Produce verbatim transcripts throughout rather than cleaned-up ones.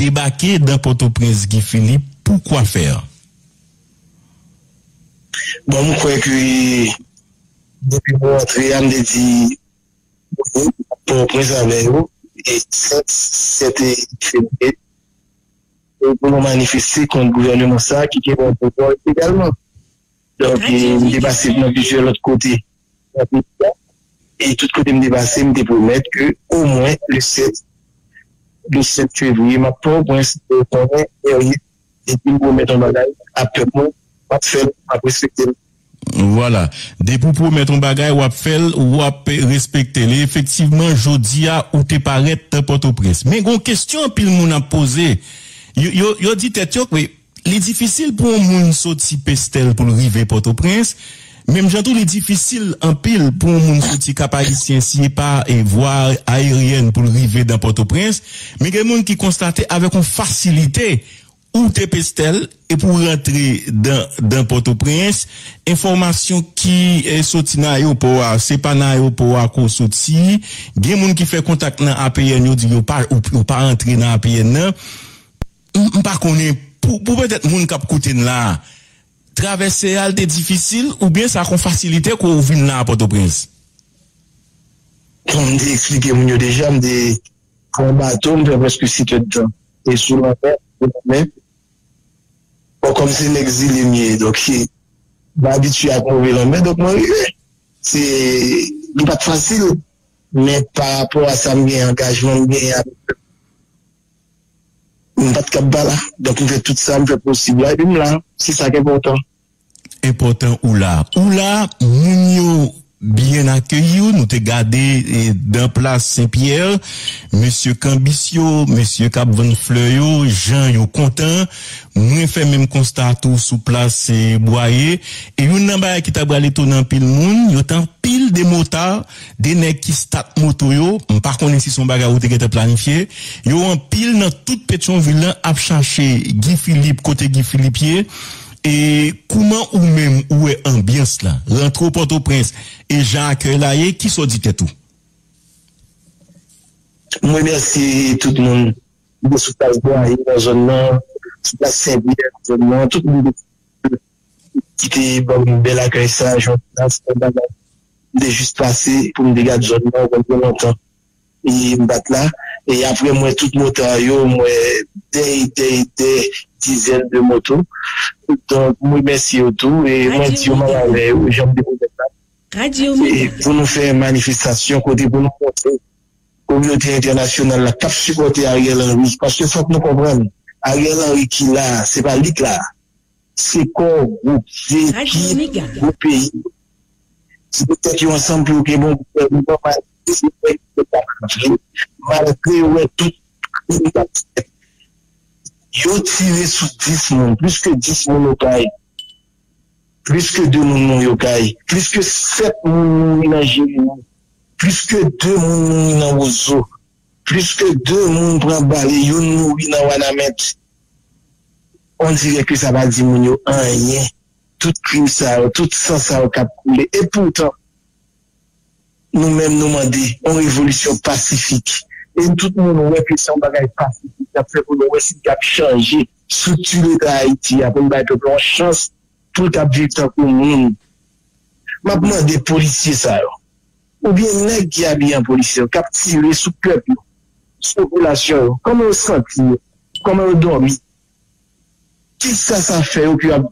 debake dan Pòtoprens, Guy Philippe, poukwa fè? Bon, m kwè ke depi mwen antre a, m te di, Pòtoprens avè yo, e sèt, sèt fevriye, e pou nou manifeste kont gouvènman sa a ki gen bon pouvwa egalman. Donk, e, m te pase nan plizyè lòt kote nan peyi a. E tout kote m te pase, m te pwomèt ke omwen le sèt, le sèt fevriye, m ap Pòtoprens, e konnen, e, depi m pwomèt yon bagay a pèp mwen, m ap fè l, m ap respekte l. Vwala. Depi w pwomèt yon bagay, w ap fè l, w ap respekte l. E efektivman, jodi a, ou te parèt nan Pòtoprens. Men gon kesyon anpil moun ap poze. Yo, yo, yo di tèt yo, wi, li difisil pou yon moun soti Pestèl pou l rive Pòtoprens. Menm jan tou, li difisil anpil pou yon moun soti Kap Ayisyen si e pa e vwa aeryèn pou l rive nan Pòtoprens. Men gen moun ki konstate avèk yon fasilite ou te Pestèl epi w rantre dan, dan Pòtoprens. Enfòmasyon ki, eh, soti nan ayewopò a, se pa nan ayewopò a ke w soti. Gen moun ki fè kontak nan A P N, yo di yo pa, ou, ou pa rantre nan A P N nan. M, m pa konnen, pou, pou petèt moun k ap koute n la, travèse a, l te difisil, oubyen sa kon fasilite ke w vin la a Pòtoprens? Bon, m te eksplike moun yo deja, m te pran bato, m fè prèske sèt èdtan. E sou lanmè, sou lanmè. Bon, kòm se nèg zile m ye, donk, m abitye ak move lanmè, donk mwen rive. Se, li pa t fasil, men pa rapò a sa, m gen angajman m genyen avèk pèp. M pa t kab pa la. Donk, m fè tout sa, m fè posib la, epi m la. Se sa k enpòtan. Enpòtan ou la. Ou la, moun yo byen akeyi w. Nou te gade, eh, dan plas Sen Pyè, mesye kanbis yo, mesye k ap vann flè yo, jan yo kontan. Mwen fè menm konsta tou sou plas, eh, Bwaye. E youn nan bagay ki ta pral etone anpil moun, yo t anpil de motard, de nèg ki stat moto yo, m pa konnen si se yon bagay ou te gentan planifye. Yo anpil nan tout Petyonvil lan ap chache Guy Philippe, kote Guy Philippe ye. E kouman ou menm ou wè anbyans la? Rantre w Pòtoprens e jan akèy la ye, kisa w di tèt ou? M remèsye tout moun ki te sou plas Bwaye nan zòn nan, sou plas Sen Pyè nan zòn nan, tout moun ki te ban m bèl akèy sa a, jodi a, se yon bagay m te jis pase pou m te gad zòn nan, ou konn gen lontan. E m pa t la. E apre m wè tout motard yo, m wè dè, dè, dè dizèn de moto. Donk, m remèsye yo tou e mwen di yo m al avè yo, jan m te pwomèt la. E pou nou fè manifestasyon kote pou nou montre kominote entènasyonal la k ap sipòte Ariel Henry. Paske fòk nou konprann, Ariel Henry ki la a, se pa li k la a. Se kò gwoup, se ekip gwoup peyi. Se pou tèt yo ansanm pou yo gen bon gouvènman, malgre yo wè tout krim k ap fèt. Yo tire sou dis moun, plis ke dis moun Okay, plis ke de moun mouri Okay, plis ke sèt moun mouri nan Jeremi, plis ke de moun mouri nan Wozo, plis ke de moun pran bal e youn mouri nan Wanament. On dirè ke sa pa di moun yo anyen. Tout krim sa yo, tout san sa yo k ap koule. E poutan, nou menm nou mande yon revolisyon pasifik. E tout moun wè ke se yon bagay pasifik n ap fè pou nou wè si n kab chanje estrikti Leta Ayiti a pou n bay pèp la yon chans pou l kab viv tankou moun. M ap mande polisye sa yo, oubyen nèg ki abiye an polisye yo, k ap tire sou pèp yo, sou popilasyon yo, kòman yo santi yo? Kòman yo dòmi? Kisa sa fè yo ke y ap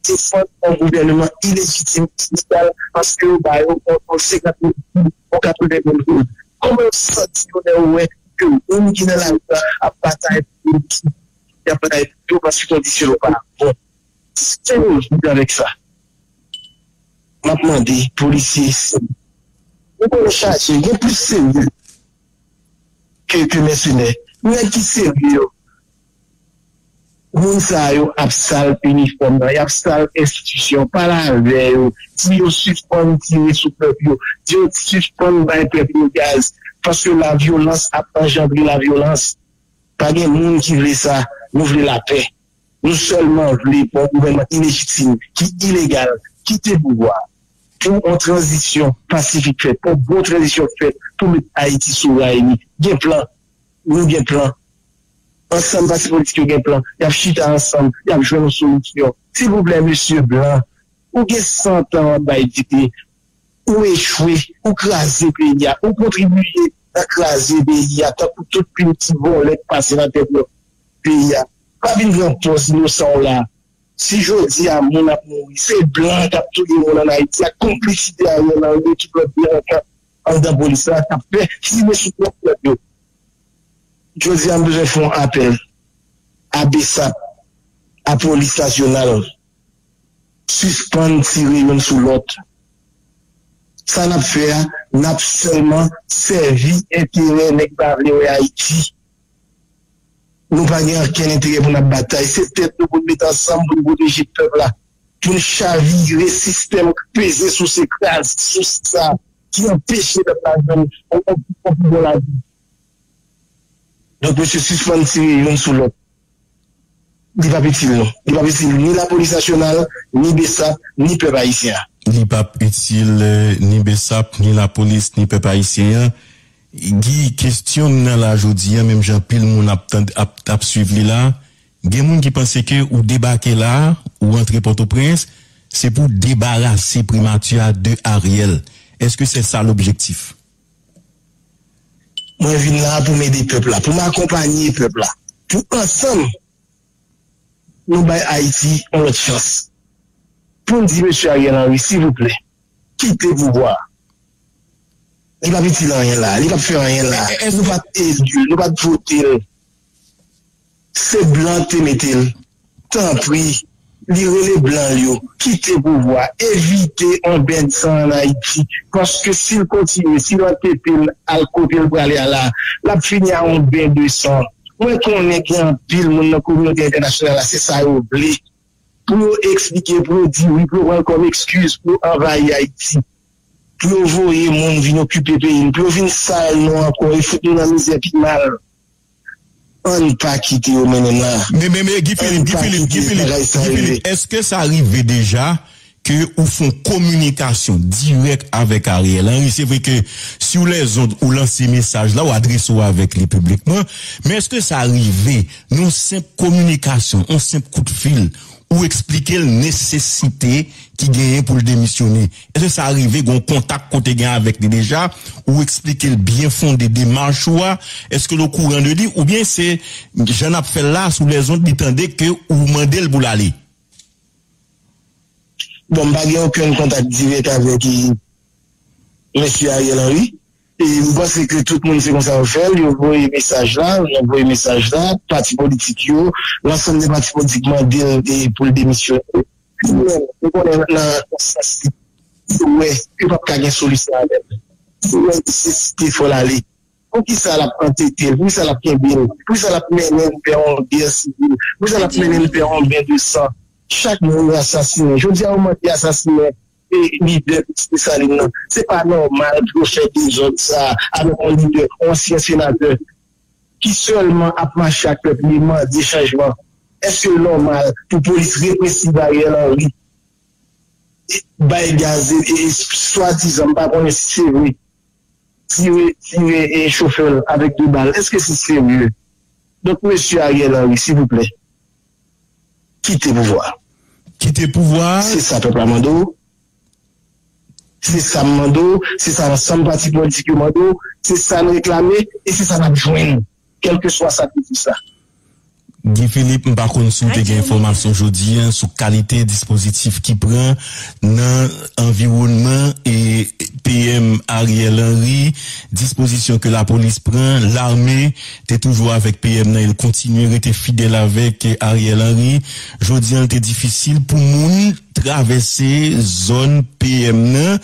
defann yon gouvènman ilejitim, ilegal, paske yo ba yo yon, yon senkant mil goud, yon katreven mil goud? Kòman yo santi yo lè yo wè ke moun ki nan lari a ap batay pou yo, y ap batay pou yo paske kondisyon yo pa bon? Kisa yo vle avèk sa? M ap mande polisye serye. Nou konnen chaje, gen plis serye ke, ke mèsenè. Nèg ki serye yo, moun sa yo ap sal inifòm nan, y ap sal enstitisyon, pale avè yo, di yo sispann tire sou pèp yo, di yo sispann bay pèp yo gaz, paske lavyolans ap anjandre lavyolans. Pa gen moun ki vle sa, nou vle lapè. Nou sèlman vle pou yon gouvènman ilejitim, ki ilegal, kite pouvwa a, pou yon tranzisyon pasifik fèt, pou yon bon tranzisyon fèt, pou met Ayiti sou ray li. Gen plan, nou gen plan. Ansanm pati politik yo gen plan, y ap chita ansanm, y ap jwenn yon solisyon. Silvouplè, mesye Blan, ou gen san tan w ap bay dite, ou echwe, ou kraze peyi a, ou kontribiye nan kraze peyi a, tankou tout pil ti vòlè k pase nan tèt peyi a. Pa vin pran pòz inosan w la. Si jodi a moun ap mouri, se blan k ap touye moun ann Ayiti ak konplisite Ariel Henry e tout lòt delenkan anndan polis la k ap fè tire sou pwòp tèt yo. Jodi a, m bezwen fè yon apèl a BSAP, a Polis Nasyonal, sispann tire youn sou lòt. Sa n ap fè a, n ap sèlman sèvi enterè nèg pa vle wè Ayiti. Nou pa gen okenn enterè pou n ap batay. Se tèt nou pou n met ansanm pou n pwoteje pèp la. Pou n chavire sistèm k peze sou se kraze sou sa ki anpeche pèp la jwenn yon, yon, yon pi bon lavi. Donk, mesye, sispann tire youn sou lòt. Li p ap itil nou. Li p ap itil ni lapolis nasyonal, ni BSAP, ni pèp ayisyen an. Li p ap itil eh, ni BSAP, ni lapolis, ni pèp ayisyen an. Guy, kesyon m nan la jodi a, menm jan anpil moun ap, tande, ap, ap swiv li la, gen moun ki panse ke ou debake la, ou antre Pòtoprens, se pou debarase primati a de Ariel. Èske se sa lobjektif? Mwen vin la pou m ede pèp la, pou m akonpanye pèp la, pou ansanm nou bay Ayiti yon lòt chans. Pou n di mesye Ariel Henry, silvouplè, kite pouvwa a. Li p ap itil anyen la, li p ap fè anyen la. Nou pa t eli l, nou pa t vote l. Se blan k te mete l. Tanpri, li rele blan l yo, kite pouvwa, evite yon bendsan ann Ayiti. Paske si l kontinye, si l antete l al kote l prale a la, l ap fini a yon ben de san. Mwen konnen gen anpil moun nan kominote entènasyonal la, se sa yo vle. Pou yo eksplike, pou yo di wi, pou yo pran l kòm ekskiz pou yo anvayi Ayiti. Pou yo voye moun vin okipe peyi n, pou yo vin sal nou ankò e fout nou nan mizè pi mal. Ann pa kite yo mennen n la. Men, men, men, Guy Philippe, Guy Philippe, Guy Philippe, Guy Philippe, èske sa rive deja ke ou fè yon kominikasyon dirèk avèk Ariel Henry? Se vre ke sou lèzond ou lanse mesaj la, ou adrese w avèk li piblikman, men èske sa rive nan yon senp kominikasyon, yon senp kout fil, ou eksplike l nesesite ki genyen pou l demisyone? Èske sa rive gen yon kontak kote gen avèk li deja? Ou eksplike l byen fonde demach ou a? Èske l okouran de li? Oubyen se jan n ap fè l la, sou lèzond, li tande ke ou mande l pou l ale? Bon, m pa gen okenn kontak dirèk avèk mesye Ariel Henry. E m panse ke tout moun se konsa yo fè l, yo voye mesaj la, yo voye mesaj la, pati politik yo, lansanm de pati politik mande l e pou l demisyone. Li menm, nou konnen nan, nan sans li, li wè ke p ap ka gen solisyon avè l. Li wè nesesite fò l ale. Poukisa l ap antete l? Poukisa l ap kenbe l? Poukisa l ap mennen l vè yon gè sivil? Poukisa l ap mennen l vè yon ben de san? Chak moun yo asasinen. Jodi a, yo mande asasinen e lidè Pitit Desalin nan. Se pa nòmal pou yo fè dezòd sa a avèk yon lidè, yon ansyen senatè ki sèlman ap mache ak pèp li e mande chanjman. Èske l nòmal pou polis represiv Ariel Henry bay gaz e, e swadizan, m pa konnen si se vre, tire, tire e chofè l avèk de bal? Èske se serye? Donk, mesye Ariel Henry, silvouplè, kite pouvwa a. Kite pouvwa a. Se sa pèp la mande w. Se sa m mande w. Se sa ansanm pati politik yo mande w. Se sa n reklame. E se sa n ap jwenn. Kèlkeswa sakrifis la. Guy Philippe, m pa konn si w te gen enfòmasyon jodi a sou kalite dispozitif ki pran nan anviwònman e P M Ariel Henry, dispozisyon ke lapolis pran, lame te toujou avèk P M nan, e l kontinye rete fidèl avèk Ariel Henry. Jodi a, l te difisil pou moun travèse zòn P M nan.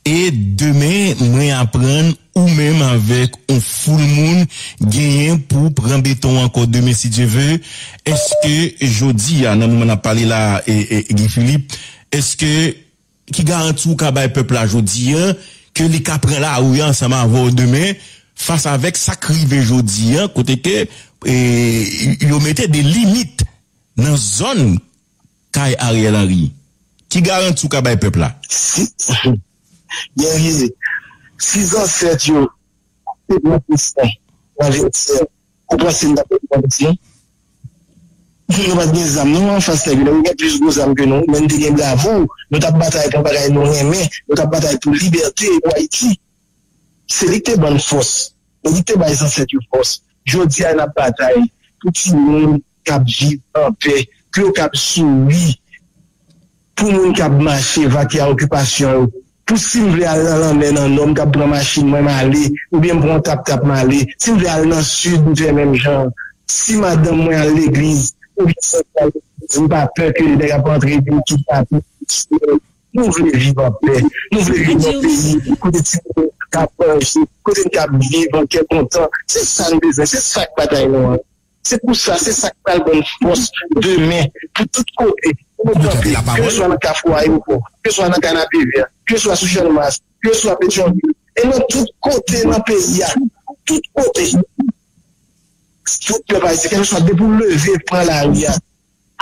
E demen, mwen aprann ou menm avèk yon foul moun genyen pou pran beton ankò demen, si Dye ve. Èske jodi a, nan moman n ap pale la, e, e, Guy Philippe, èske ki garanti ou ka bay pèp la jodi a ke li ka pran lari a ansanm avè w demen, fas avèk sa k rive jodi a, kote ke, e, yo mete de limit nan zòn kay Ariel Henry? Ki garanti ou ka bay pèp la? Si, Guerrier, si zansèt yo te pran Kristan nan vètyè, Ou panse m t ap pèdi konfyans nou? Nou pa t gen zam non anfas nèg yo. Nèg yo gen plis gwo zam ke nou, men n te gen bravou. Nou t ap batay pou yon bagay nou renmen. Nou t ap batay pou libète, pou Ayiti. Se li ki te ban n fòs. Se li ki te bay zansèt yo fòs. Jodi a, n ap batay pou timoun k ap viv anpè, pou yo kab souri, pou moun k ap mache, vake a okipasyon yo. Pou si m vle al nan lanmè nan nò, m kab pran machin mwen, m ale, oubyen m pran yon tap-tap, m ale. Si m vle al nan sid, m fè menm jan. Si madanm mwen al legliz, oubyen sè mwen al legliz, m pa pè ke nèg ap antre di m kidnape. Nou vle viv anpè. Nou vle viv nan peyi kote timoun k ap manje, kote n kab viv an kè kontan. Se sa n bezwen, se sa k batay nou an. Se pou sa, se sa k pral ban n fòs demen pou tout kote, pou nou kanpe, keseswa nan Kafou Ayewopò, keseswa nan Kanapevè, keseswa sou Channmas, keseswa Petyonvil, e nan tout kote nan peyi a, tout kote. Tout pèp ayisyen, keseswa depi w leve, pran lari a,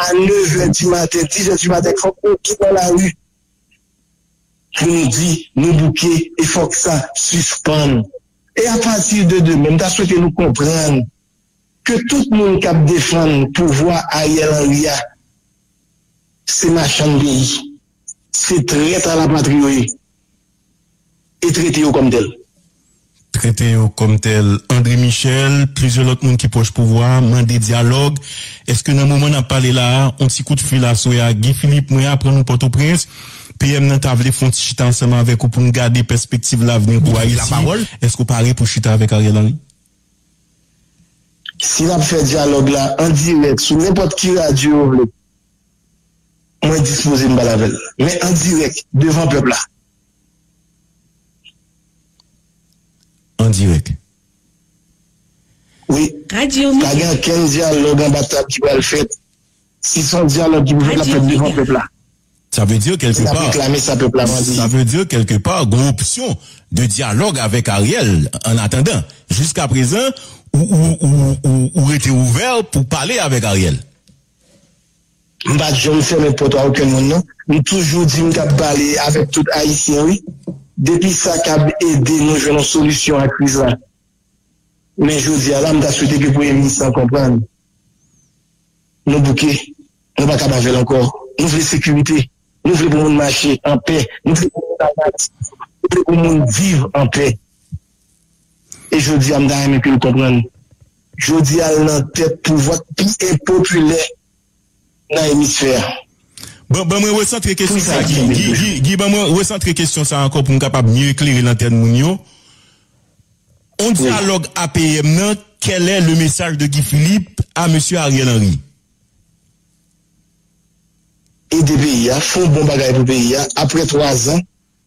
a nevè di maten, dizè di maten, fòk nou tout nan lari pou nou di nou bouke e fòk sa sispann. E apati de demen, m ta swete nou konprann ke tout moun k ap defann pouvwa Ariel Henry a, se machann peyi, se trèt a lapatri yo ye, e trete yo kòm tèl. Trete yo kòm tèl. André Michel, plizyè lòt moun ki pwòch pouvwa a mande dyalòg. Èske nan moman n ap pale la a, yon ti kout fil aswè a, Guy Philippe, mwen aprann ou Pòtoprens, P M nan ta vle fè yon ti chita ansanm avèk ou pou n gade pèspektiv lavni pou Ayiti. Èske w pare pou chita avèk Ariel Henry? Si n ap fè dyalòg la an dirèk sou nenpòt ki radyo yo vle, mwen dispoze m pale avè l. Men an dirèk, devan pèp la. An dirèk. Wi. Pa gen okenn dyalòg anba tab ki pral fèt. Si se yon dyalòg ki pou fèt, l ap fèt devan pèp la. Sa vle di kèlke pa, n ap reklame sa pèp la mande. Sa vle di kèlke pa, gen opsyon de dyalòg avèk Ariel, an atandan. Jiska prezan, ou, ou, ou, ou, ou rete ouvè pou pale avèk Ariel. M pa t janm fèmen pòt a okenn moun, non. M toujou di m t ap pale avèk tout Ayisyen, wi. Depi sa kab ede nou jwenn yon solisyon a kriz la. Men jodi a la, m ta swete ke Premye Minis lan konprann. Nou bouke. Nou pa kab avè l ankò. Nou vle sekirite. Nou vle pou moun mache anpè. Nou vle pou moun al nan aktivite. Nou vle pou moun viv anpè. E jodi a, m ta renmen ke l konprann. Jodi a, l nan tèt pouvwa k pi enpopilè nan emisfè a. Bon, ban mwen resantre kesyon sa, Guy. Guy, Guy, Guy, ban mwen resantre kesyon sa ankò pou m kapab mye eklere lantèn moun yo. On dyalòg A P M nan, quel est le message de Guy Philippe à monsieur Ariel Henry? Ede peyi a, fè yon bon bagay pou peyi a. Apre twa zan,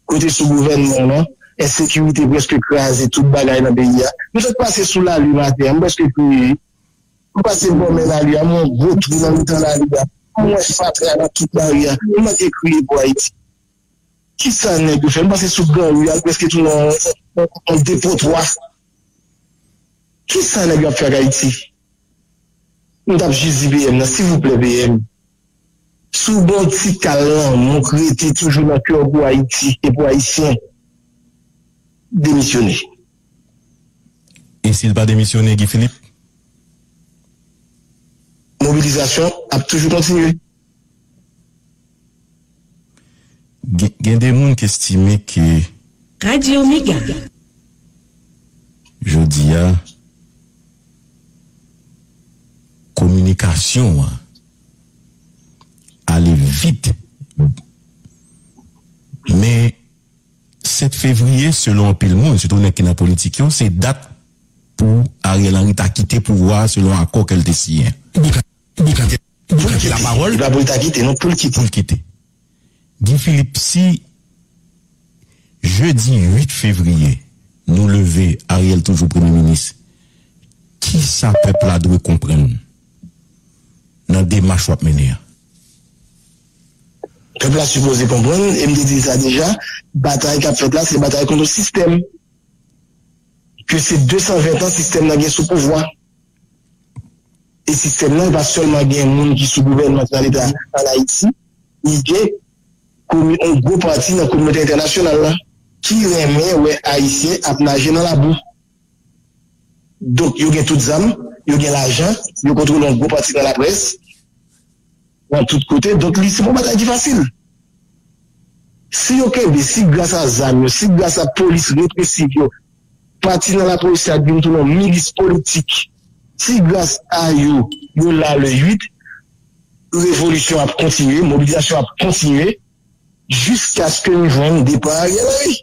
kote sou gouvènman w lan, ensekirite prèske kraze tout bagay nan peyi a. M sot pase sou lali maten an, m prèske kriye. M pase bò men lali a, m wè yon gwo twou nan mitan lali a. M wè fatra nan tout lari a. M manke kriye pou Ayiti. Kisa nèg yo fè? M pase sou gran ri a, l prèske tounen yon, yon, yon depotwa. Kisa nèg yo ap fè ak Ayiti? M t ap jis di P M nan, silvouplè P M, si w gen yon ti kal lanmou k rete toujou nan kè w pou Ayiti e pou Ayisyen, demisyone. E si l pa demisyone, Guy Philippe? Mobilizasyon ap toujou kontinye. Gen, gen de moun ki estime ke Radyo Mega. Jodi a, kominikasyon an ale vit. Men sèt fevriye, selon anpil moun, sitou nèg ki nan politik yo, se dat pou Ariel Henry ta kite pouvwa a selon akò ke l te siyen. Boukante, Boukante, lapawòl. Li pa pou l ta kite, non, pou l kite. Pou l kite. Guy Philippe, si jedi uit fevriye, nou leve, Ariel toujou premye minis, kisa pèp la dwe konprann nan demach w ap mennen an? Pèp la sipoze konprann, e m te di sa deja, batay k ap fèt la, se batay kont yon sistèm. Ke se de san ven tan sistèm nan gen sou pouvwa. E sistèm nan pa sèlman gen moun ki sou gouvènman ki nan Leta ann Ayiti, li gen komi-, yon gwo pati nan kominote entènasyonal la ki renmen wè Ayisyen ap naje nan labou. Donk, yo gen tout zam, yo gen lajan, yo kontwole yon gwo pati nan laprès, nan tout kote. Donk, li, se pa yon batay ki fasil. Si yo kenbe, si gras a zam yo, si gras a polis represiv yo, pati nan lapolis la vin tounen yon milis politik, si gras a yo, yo la le uit, revolisyon ap kontinye, mobilizasyon ap kontinye, jiskaske nou jwenn depa Ariel Henry.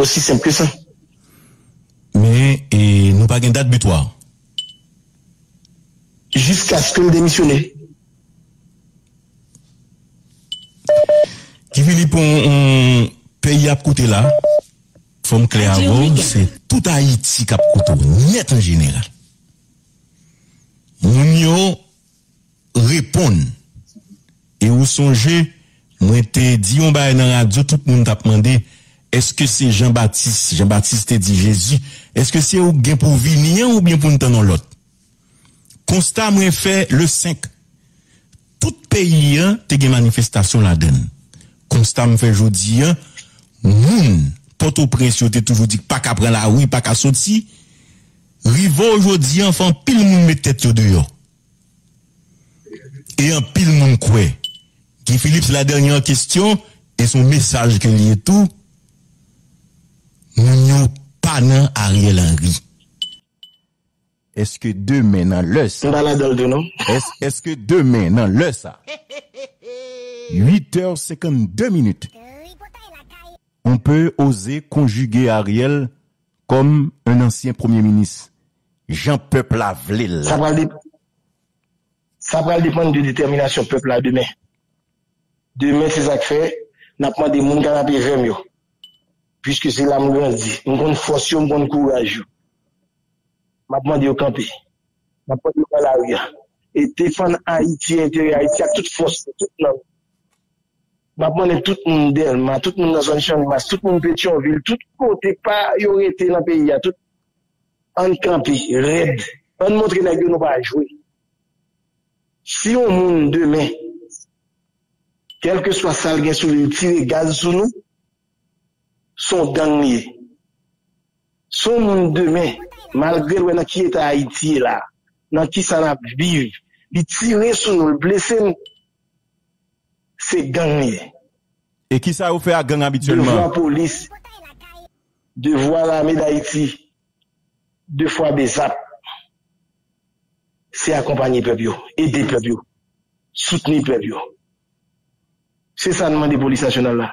Osi senp ke sa. Men, e, nou pa gen dat bitwa. Jiskaske l demisyone. Guy Philippe, on, on, peyi ap koute la, fò m klè avè w, se tout Ayiti k ap koute w, nèt an jeneral. Moun yo reponn. E ou sonje, mwen te di yon bagay nan radyo, tout moun t ap mande, èske se Jan Batis, Jan Batis te di Jezi, èske se ou k gen pou w vini an oubyen pou n tann yon lòt? Konsta mwen fè le senk, tout peyi an te gen manifestasyon ladan l. Konsta m fè jodi an, moun Pòtoprens yo te toujou di k pa ka pran lari, pa ka soti, rive w jodi an, fè anpil moun met tèt yo deyò. E anpil moun kwè. Guy Philippe, se la dènyè kesyon, e se yon mesaj ke l ye tou, moun yo pa nan Ariel Henry. Èske demen nan lè sa? M pa ladan l tou non. Èske demen nan lè sa? Uit è senkannde minit. On peut oser conjuguer Ariel comme un ancien premier ministre. Jan pèp la vle l la. Sa pral depann. Sa pral depann de detèminasyon pèp la demen. Demen, se sa k fè n ap mande moun kanapevè m yo, piske se la m grandi, m konn fòs yo, m konn kouraj yo. M ap mande yo kanpe. M ap mande yo pran lari a e defann Ayiti, enterè Ayiti ak tout fòs nou, tout nanm nou. M ap mande tout moun Dèlma, tout moun nan zòn Channmas, tout moun Petyonvil, tout kote pa yo rete nan peyi a, tout ann kanpe rèd. Ann montre nèg yo nou pa jwe. Si yon moun demen, kèlkeswa sa l gen sou li, li tire gaz sou nou, se yon gang li ye. Si yon moun demen, malgre l wè nan ki eta Ayiti ye la, nan kisa n ap viv, li tire sou nou, l blese n, se gang li ye. E kisa yo fè ak gang abityèlman? Devwa polis, devwa Lame Dayiti, devwa BSAP, se akonpanye pèp yo, ede pèp yo, soutni pèp yo. Se sa n mande polis nasyonal la.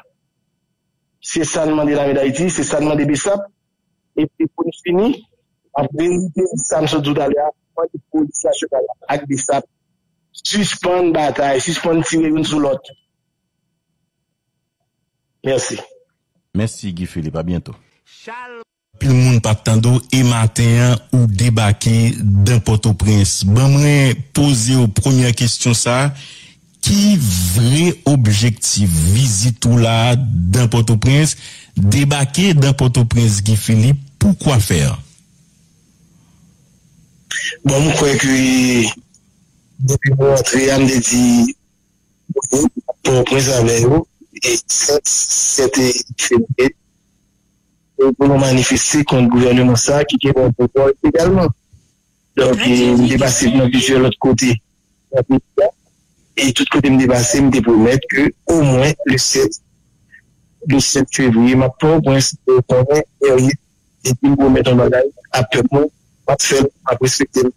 Se sa n mande Lame Dayiti, se sa n mande BSAP. Epi pou n fini, m ap reyitire sa m sot di w talè a, mande polis nasyonal la ak BSAP sispann batay, sispann tire youn sou lòt. Mèsi. Mèsi Guy Philippe, a byento. Anpil moun p ap tande w e maten an ou debake dan Pòtoprens. Ban mwen poze w premyè kesyon sa a, ki vre objektif vizit ou la a dan Pòtoprens? Debake dan Pòtoprens Guy Philippe, poukwa fè? Bon, m kwè ke depi mwen rantre a, m te di Pòtoprens avè yo, e sèt, sèt fevriye, e pou nou manifeste kont gouvèneman sa a ki gen yon pouvwa ilegalman. Donk, e, m te pase nan plizyè lòt kote nan peyi a, e tout kote m te pase, m te pwomèt ke omwen le sèt, le sèt fevriye, m ap Pòtoprens pou konnen Guerrier, depi m pwomèt yon bagay a pèp mwen, m ap fè l, m ap respekte l.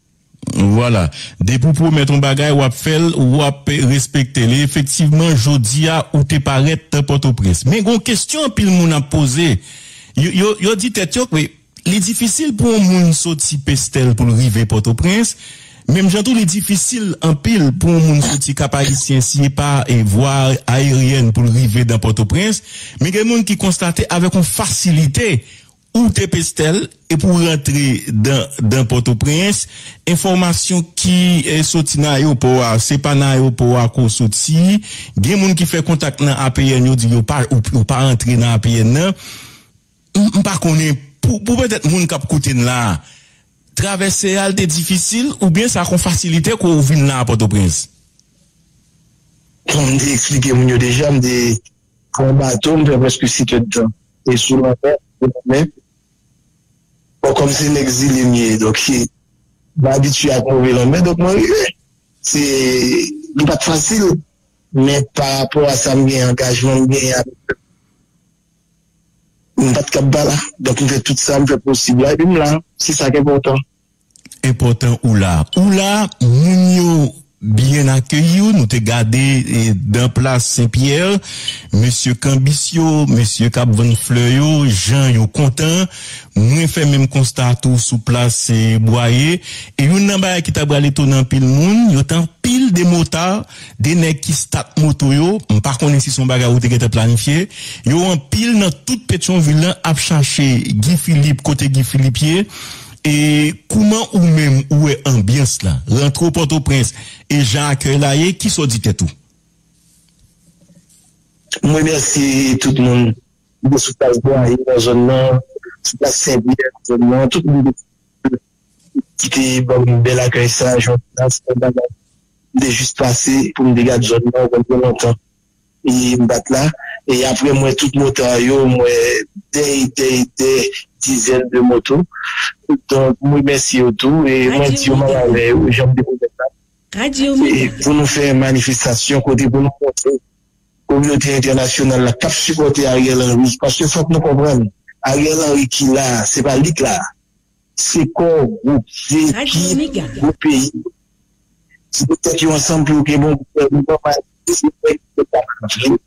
Vwala. Depi w pwomèt yon bagay, w ap fè l, w ap respekte l. E efektivman, jodi a, ou te parèt nan Pòtoprens. Men gen yon kesyon anpil moun ap poze. Yo, yo, yo di tèt yo ke li difisil pou yon moun soti Pestèl pou l rive Pòtoprens. Menm jan tou, li difisil anpil pou yon moun soti Kap Ayisyen si e pa e vwa ayeryèn pou l rive nan Pòtoprens. Men gen moun ki konstate avèk yon fasilite ou te Pestèl epi w rantre dan, dan Pòtoprens. Enfòmasyon ki, eh, soti nan ayewopò a, se pa nan ayewopò a ke w soti. Gen moun ki fè kontak nan A P N, yo di yo pa, ou, ou pa rantre nan A P N nan. M, m pa konnen, pou, pou petèt moun k ap koute n la a, travèse a l te difisil, oubyen sa k yon fasilite ke w vin la a Pòtoprens? Bon, m te eksplike moun yo deja, m te pran bato, m fè prèske sèt èdtan. E sou lanmè, sou lanmè. Kòm se nèg zile m ye, donk, m abitye ak move lanmè, donk mwen rive. Se, li pa t fasil, men pa rapò a sa m gen, angajman m gen avèk pèp, m pa t kab pa la. Donk, m fè tout sa, m fè posib la, epi m la. Se sa k enpòtan. Enpòtan ou la. Ou la, moun yo byen akeyi w, nou te gade, e, dan plas Sen Pyè, mesye kanbis yo, mesye k ap vann flè yo, jan yo kontan. Mwen fè menm konsta tou sou plas, e, Bwaye. E youn nan bagay ki ta pral etone anpil moun, yo t anpil de motard, de nèg ki stat moto yo. M pa konnen si se yon bagay ou te gentan planifye. Yo anpil nan tout Petyonvil lan ap chache Guy Philippe, kote Guy Philippe ye. E kouman ou menm ou wè anbyans la? Rantre w Pòtoprens e jan akèy la ye, kisa w di tèt ou? M remèsye tout moun ki te sou plas Bwaye nan zòn nan, sou plas Sen Pyè nan zòn nan, tout moun ki te ban m bèl akèy sa, jodi a, se yon bagay m te jis pase pou m te gade zòn nan, ou konn gen lontan. E m pa t la. E apre m wè tout motard yo, m wè dè e dè e dè dizèn de moto. Donk, m remèsye yo tou. E mwen di yo m ap avè yo, jan m te pwomèt la. E pou nou fè manifestasyon kote pou nou montre kominote entènasyonal la k ap sipòte Ariel Henry. Paske fòk nou konprann, Ariel Henry ki la, se pa li k la. Se kò gwoup, se ekip gwoup peyi. Se pou tèt yo ansanm pou yo gen bon gouvènman, malgre se nèg yo pa vle,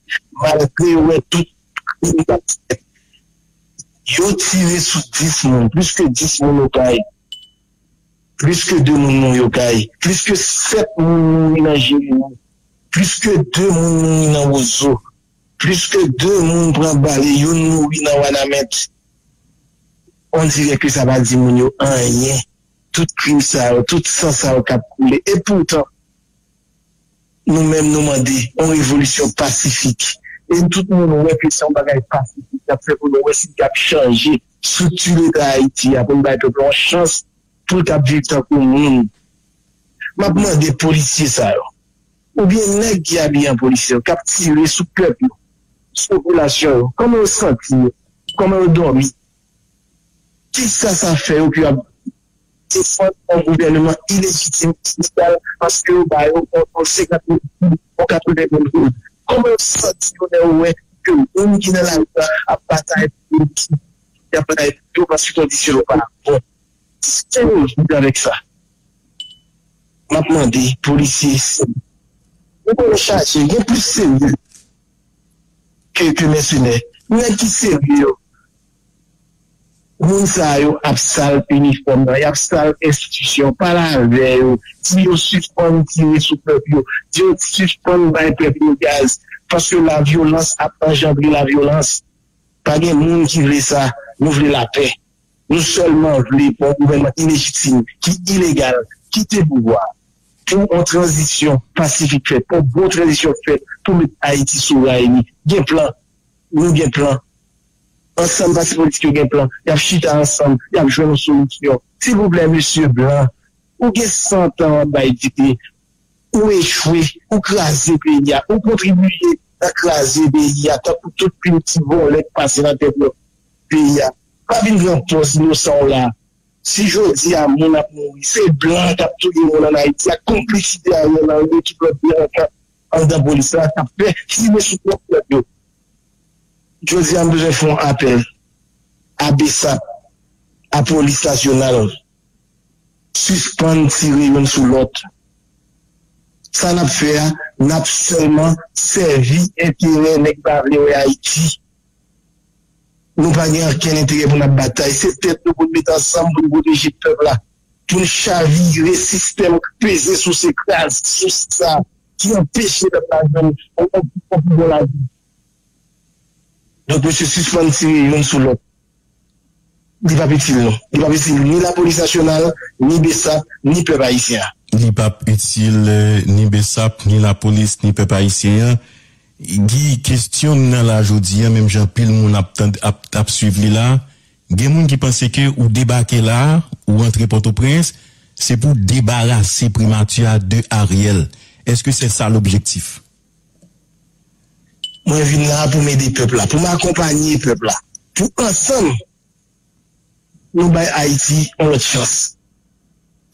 malgre yo wè tout krim k ap fèt. Yo tire sou dis moun, plis ke dis moun Okay, plis ke de moun mouri Okay, plis ke sèt moun mouri nan Jeremi, plis ke de moun mouri nan Wozo, plis ke de moun pran bal e youn mouri nan Wanament. On dirè ke sa pa di moun yo anyen. Tout krim sa yo, tout san sa yo k ap koule. E poutan, nou menm nou mande yon revolisyon pasifik. E tout moun wè ke se yon bagay pasifik n ap fè pou nou wè si n kab chanje estrikti Leta Ayiti a pou n bay pèp la yon chans pou l kab viv tankou moun. M ap mande polisye sa yo, oubyen nèg ki abiye an polisye yo, k ap tire sou pèp yo, sou popilasyon yo, kòman yo santi yo? Kòman yo dòmi? Kisa sa fè yo ke y ap defann yon gouvènman ilejitim, ilegal, paske yo ba yo yon, yon senkant mil goud, yon katreven mil goud? Kòman yo santi yo lè yo wè ke moun ki nan lari a ap batay pou yo, ki, ki ap batay pou yo paske kondisyon yo pa bon? Kisa yo vle avèk sa? M ap mande polisye serye. Ou konnen chaje, gen plis serye ke, ke mèsenè. Nèg ki serye yo, moun sa yo ap sal inifòm nan, y ap sal enstitisyon, pale avè yo, di yo sispann tire sou pèp yo, di yo sispann bay pèp yo gaz, paske lavyolans ap anjandre lavyolans. Pa gen moun ki vle sa, nou vle lapè. Nou sèlman vle pou yon gouvènman ilejitim, ki ilegal, kite pouvwa a pou yon tranzisyon pasifik fèt, pou yon bon tranzisyon fèt pou met Ayiti sou ray li. Gen plan, nou gen plan. Ansanm pati politik yo gen plan. Y ap chita ansanm, y ap jwenn yon solisyon. Silvouplè, mesye blan, ou gen san tan w ap bay dite, ou echwe, ou kraze peyi a, ou kontribye nan kraze peyi a, tankou tout pil ti vòlè k pase nan tèt peyi a. Pa vin pran pòz inosan w la. Si jodi a moun ap mouri, se blan k ap touye moun ann Ayiti ak konplisite Ariel Henry, tout lòt delenkan anndan polis la k ap fè tire sou pwòp pèp yo. Jodi a, m bezwen fè yon apèl a BSAP, a Polis Nasyonal, sispann tire youn sou lòt. Sa n ap fè a, n ap sèlman sèvi enterè nèg pa vle wè Ayiti. Nou pa gen okenn enterè pou n ap batay. Se tèt nou pou n met ansanm pou n pwoteje pèp la. Pou n chavire sistèm k peze souse, kraze souse sa, ki anpeche pèp la jwenn yon, yon, yon pi bon lavi. Donk, mesye, sispann tire youn sou lòt. Li p ap itil nou. Li p ap itil ni lapolis nasyonal, ni BSAP, ni pèp ayisyen an. Li p ap itil, eh, ni BSAP, ni lapolis, ni pèp ayisyen an. Guy, kesyon m nan la jodi a, menm jan anpil moun ap tann, ap, ap swiv li la, gen moun ki panse ke ou debake la, ou antre Pòtoprens, se pou debarase primati a de Ariel. Èske se sa lobjektif? Mwen vin la pou m ede pèp la, pou m akonpanye pèp la, pou ansanm nou bay Ayiti yon lòt chans.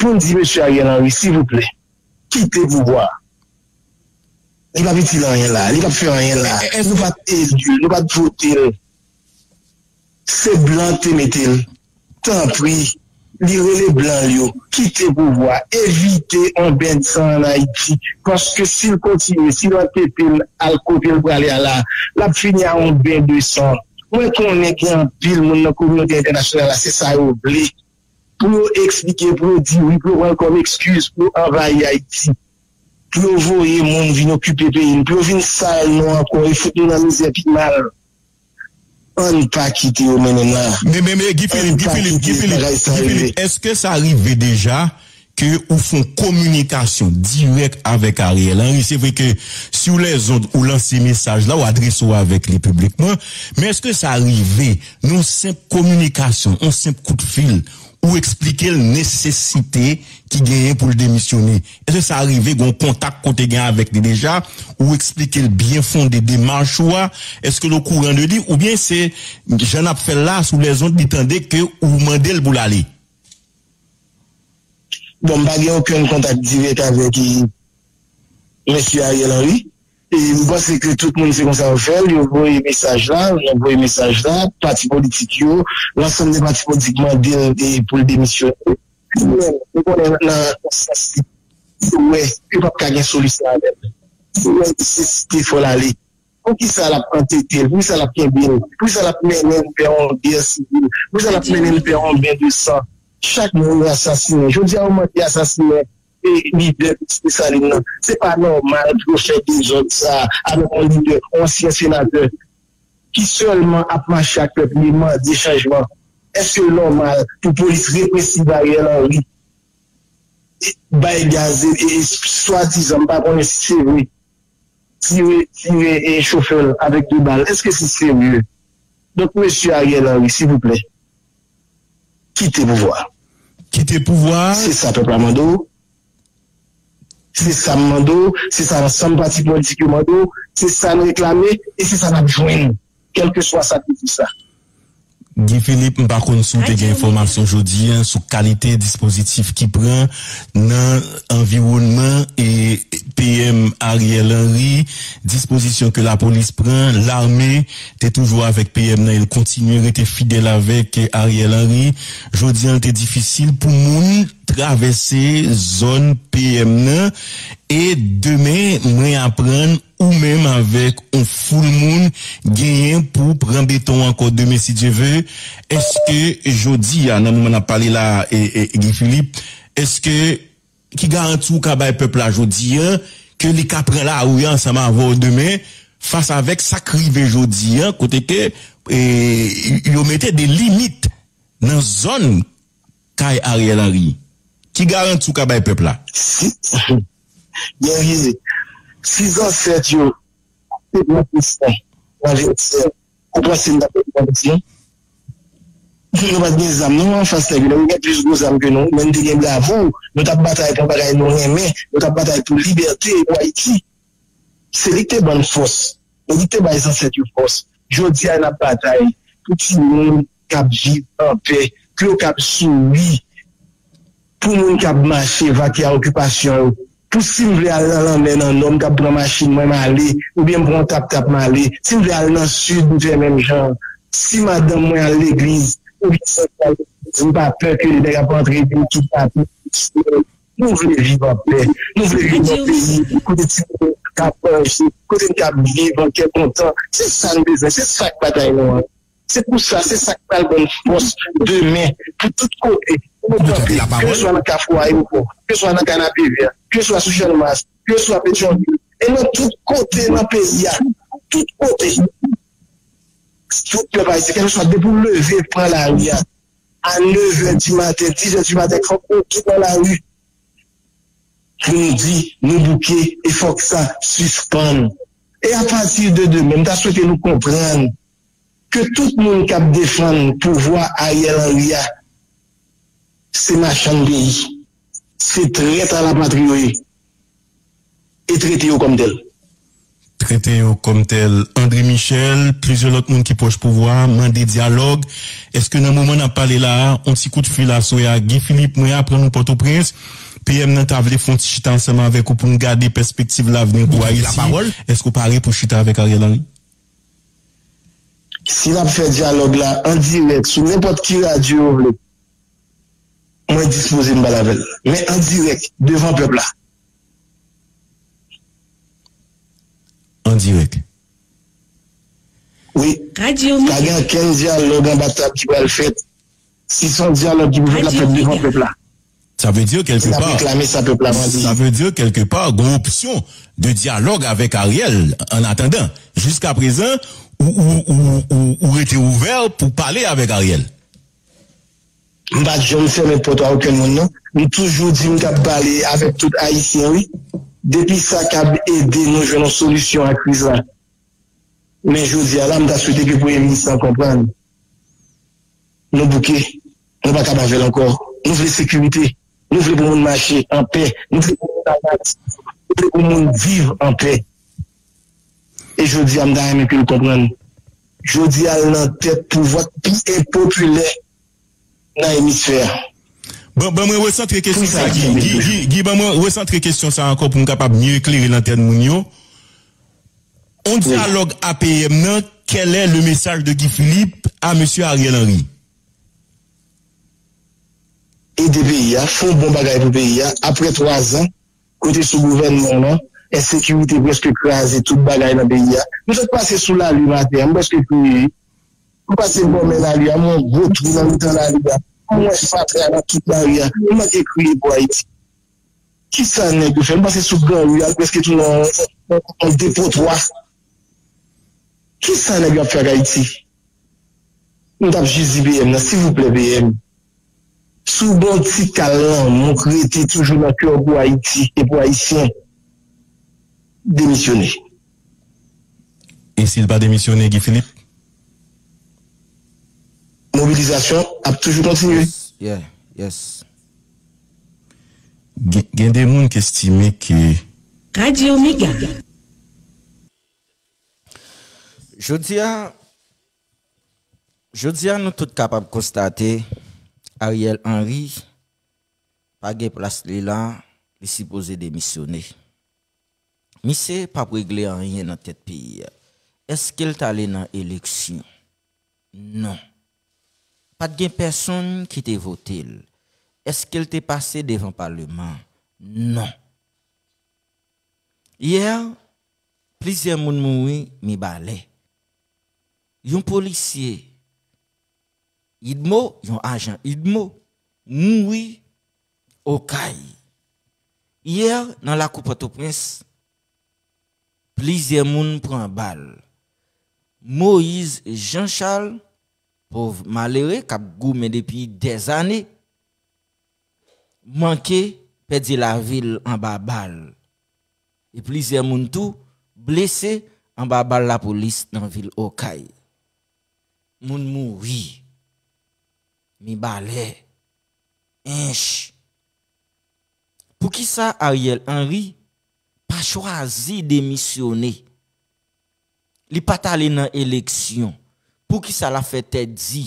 Pou n di mesye Ariel Henry, silvouplè, kite pouvwa a. Li p ap itil anyen la, li p ap fè anyen la. Nou pa t eli l, nou pa t vote l. Se blan k te mete l. Tanpri, li rele blan l yo, kite pouvwa a, evite yon bèn san ann Ayiti. Paske si l kontinye, si l antete l al kote l prale a la, l ap fini a yon bèn de san. Mwen konnen gen anpil moun nan kominote entènasyonal la, se sa yo vle. Pou yo eksplike, pou yo di wi, pou yo pran l kòm ekskiz, pou yo anvayi Ayiti, pou yo voye moun vin okipe peyi n, pou yo vin sal nou ankò e fout nou nan mizè pi mal. Ann pa kite yo mennen n la. Men, men, men, Guy Philippe, Guy Philippe, Guy Philippe, Guy Philippe, èske sa rive deja ke ou fè yon kominikasyon dirèk avèk Ariel Henry? Se vre ke sou lèzond ou lanse mesaj la, ou adrese w avèk li piblikman, men èske sa rive nan yon senp kominikasyon, yon senp kout fil, ou eksplike l nesesite ki genyen pou l demisyone? Èske sa rive gen yon kontak kote gen avèk li deja? Ou eksplike l byen fonde demach ou a? Èske l okouran de li? Oubyen se jan n ap fè l la, sou lèzond, li tande ke ou mande l pou l ale? Bon, m pa gen okenn kontak dirèk avèk mesye Ariel Henry. E m panse ke tout moun se konsa yo fè l, yo voye mesaj la, yo voye mesaj la, pati politik yo, lansanm de pati politik mande l e pou l demisyone. Li menm, nou konnen nan, nan sans li, li wè ke p ap ka gen solisyon avè l. Li wè nesesite fò l ale. Poukisa l ap antete l? Poukisa l ap kenbe l? Poukisa l ap mennen l vè yon gè sivil? Poukisa l ap mennen l vè yon bèn de san? Chak moun yo asasinen. Jodi a, yo manke asasinen e lidè Pitit Desalin nan. Se pa nòmal pou yo fè dezòd sa a avèk yon lidè, yon ansyen senatè ki sèlman ap mache ak pèp li e mande chanjman. Èske l nòmal pou polis represiv Ariel Henry bay gaz e, e, e swadizan, m pa konnen si se vre, tire, tire e chofè l avèk de bal? Èske se serye? Donk, mesye Ariel Henry, silvouplè, kite pouvwa a. Kite pouvwa a. Se sa pèp la mande w. Se sa m mande w. Se sa ansanm pati politik yo mande w. Se sa n reklame. E se sa n ap jwenn. Kèlkeswa sakrifis la. Guy Philippe, m pa konn si w te gen enfòmasyon jodi a sou kalite dispozitif ki pran nan anviwònman e P M Ariel Henry, dispozisyon ke lapolis pran, lame te toujou avèk P M nan, e l kontinye rete fidèl avèk Ariel Henry. Jodi a, l te difisil pou moun travèse zòn P M nan, e demen, mwen aprann ou menm avèk yon foul moun genyen pou pran beton ankò demen, si Dye ve. Èske jodi a, nan moman n ap pale la, e, e, Guy Philippe, èske, ki garanti ou ka bay pèp la jodi a ke li ka pran lari a ansanm avè w demen, fas avèk sa k rive jodi a, kote ke, e, yo mete de limit nan zòn kay Ariel Henry? Ki garanti ou ka bay pèp la? Si, Guerrier, si zansèt yo te pran Kristan nan vètyèm, ou panse n t ap pèdi kont li? Nou pa t gen zam non anfas nèg yo, nèg yo gen plis gwo zam ke nou, men n te gen bravo, nou t ap batay pou yon bagay nou renmen, nou t ap batay pou libète e pou Ayiti. Se li k te ban n fòs, e li k te bay zansèt yo fòs. Jodi a, n ap batay pou timoun k ap viv anpè, pou yo k ap souri, pou moun k ap mache vake a okipasyon yo. Pou si m vle al nan lanmè nan nò, m t ap pran machin mwen, m ale, oubyen m pran yon tap-tap, m ale. Si m vle al nan sid, m fè menm jan. Si madanm mwen al legliz, oubyen sè mwen al legliz, m pa pè ke nèg ap antre epi m kidnape. Nou vle viv anpè. Nou vle viv nan peyi kote timoun k ap manje, kote n k ap viv an kè kontan. Se sa n bezwen, se sa k batay nou an. Se pou sa, se sa k pral ban n fòs demen pou tout kote pou nou kanpe, keseswa nan Kafou Ayewopò, keseswa nan Kanapevè, keseswa sou Channmas, keseswa Petyonvil, e nan tout kote nan peyi a, tout kote, tout pèp ayisyen, keseswa depi w leve pran lari a, a nevè di maten, dizè di maten, fòk nou tout nan lari pou n di nou bouke e fòk sa sispann. E apati de demen, m ta swete nou konprann ke tout moun k ap defann pouvwa Ariel Henry a, se machann peyi, se trèt a lapatri yo ye, e trete yo kòm tèl. trete yo kòmtèl André Michel, plizyè lòt moun ki pwòch pouvwa a mande dyalòg. Èske nan moman n ap pale la a, on ti kout fil aswè a, Guy Philippe, mwen aprann ou Pòtoprens, P M nan ta vle fè on ti chita ansanm avèk ou pou n gade pèspektiv lavni pou Ayiti. Èske w pare pou chita avèk Ariel Henry? Si n ap fè dyalòg la an dirèk sou nenpòt ki radyo yo vle, mwen dispoze m pale avè l. Men an dirèk, devan pèp la. An dirèk. Wi. Pa gen okenn dyalòg anba tab ki pral fèt. Si se yon dyalòg ki pou fèt, l ap fèt devan pèp la. Sa vle di kèlke pa, sa vle di kèlke pa, gen opsyon de dyalòg avèk Ariel. An atandan, jiska prezan, ou, ou, ou, ou, ou rete ouvè pou pale avèk Ariel. M pa t janm fèmen pòt a okenn moun, non. M toujou di m t ap pale avèk tout Ayisyen, wi. Depi sa k ap ede nou jwenn yon solisyon a kriz la. Men jodi a la, m ta swete ke Premye Minis lan konprann. Nou bouke. Nou pa kab avè l ankò. Nou vle sekirite. Nou vle pou moun mache an pè. Nou vle pou moun al nan aktivite. Nou vle pou moun viv an pè. E jodi a, m ta renmen ke l konprann. Jodi a, l nan tèt pouvwa k pi enpopilè nan emisfè a. Bon, ban mwen resantre kesyon sa, Guy. Guy, Guy, Guy, ban mwen resantre kesyon sa ankò pou m kapab mye eklere lantèn moun yo. On dyalòg A P M nan, quel est le message de Guy Philippe à Monsieur Ariel Henry? Ede peyi a, fè yon bon bagay pou peyi a. Apre twa zan, kote sou gouvènman w lan, ensekirite prèske kraze tout bagay nan peyi a. M sot pase sou lari maten an, m prèske kriye. M pase bò men lari a, m wè yon gwo twou nan mitan lari a. M wè fatra nan tout lari a. M manke kriye pou Ayiti. Kisa nèg yo fè? M pase sou gran ri a, l prèske tounen yon, yon, yon depotwa. Kisa nèg yo ap fè ak Ayiti? M t ap jis di P M nan, silvouplè, P M, si w gen yon ti kal lanmou k rete toujou nan kè w pou Ayiti e pou Ayisyen, demisyone. E si l pa demisyone, Guy Philippe? Mobilizasyon ap toujou kontinye. Yes, yeah, yes. Gen, gen de moun ki estime ke Radyo Mega. Jodi a, jodi a, nou tout kapab konstate Ariel Henry pa gen plas li la, li sipoze demisyone. Misye p ap regle anyen nan tèt peyi a. Èske l t ale nan eleksyon? Non. Pa t gen pèsonn ki te vote l. Èske l te pase devan paleman an? Non. Yè, plizyè moun mouri Mibalè. Yon polisye idmo, yon ajan idmo, mouri Okay. Yè, nan lakou Pòtoprens, plizyè moun pran bal. Moïse Jean Charles, pòv malere k ap goumen depi dèzane, manke pèdi lavi l anba bal. E plizyè moun tou blese anba bal lapolis nan vil Okay. Moun mouri. Mibalè. Ench. Poukisa Ariel Henry pa chwazi demisyone? Li pa t ale nan eleksyon. Poukisa l ap fè tèt di?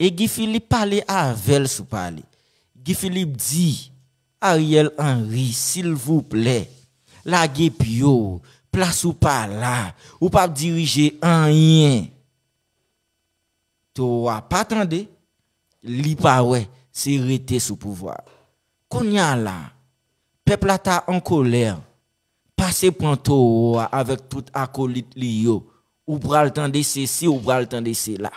E Guy Philippe pale avè l sou pale. Guy Philippe di, Ariel Henry, silvouplè, lage pye w, plas ou pa la, ou p ap dirije anyen. Towo a pa tande, li pa wè, se rete sou pouvwa a. Kounye a la, pèp la ta an kolè, pase pran towo a avèk tout akolit li yo, ou pral tande sesi, ou pral tande sela.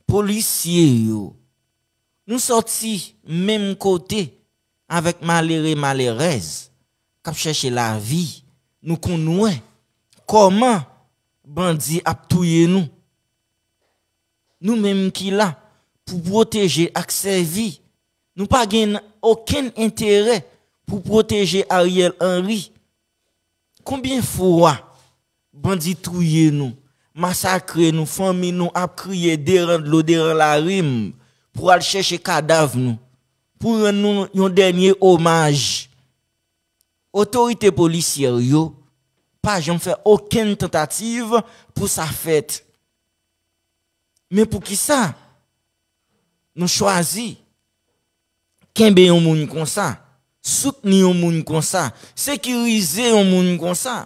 Polisye yo, nou sòti menm kote avèk malere malerèz k ap chèche lavi, nou konn wè kòman bandi ap touye nou. Nou menm ki la pou pwoteje ak sèvi, nou pa gen okenn enterè pou pwoteje Ariel Henry. Konbyen fwa bandi touye nou, masakre nou, fanmi nou ap kriye deran dlo, deran lari m, pou al chèche kadav nou, pou rann nou yon dènye omaj? Otorite polisyè yo, pa janm fè okenn tantativ pou sa fèt. Men poukisa nou chwazi kenbe yon moun konsa, soutni yon moun konsa, sekirize yon moun konsa?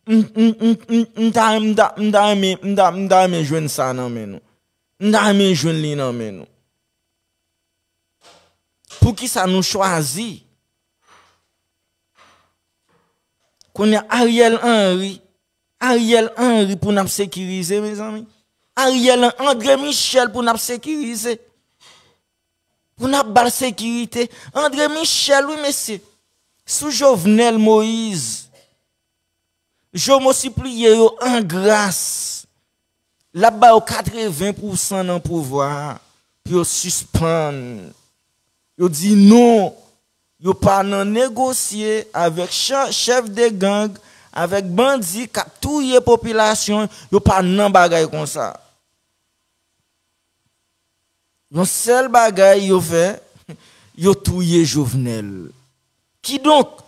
M, m, m, m, m ta, m ta, m ta renmen, m ta, m ta renmen jwenn sa nan men nou. M ta renmen jwenn li nan men nou. Poukisa nou chwazi? Kounye a Ariel Henry, Ariel Henry pou n ap sekirize, mezanmi. Ariel Hen-, André Michel pou n ap sekirize. Pou n ap ba l sekirite. André Michel, wi, mesye. Sou Jovenel Moïse. Jomo sipliye yo an gras. L ap ba yo katreven pousan nan pouvwa a pou yo sispann. Yo di non. Yo pa nan negosye avèk chan-, chèf de gang, avèk bandi k ap touye popilasyon. Yo pa nan bagay konsa. Yon sèl bagay yo fè, yo touye Jovenel. Kidonk,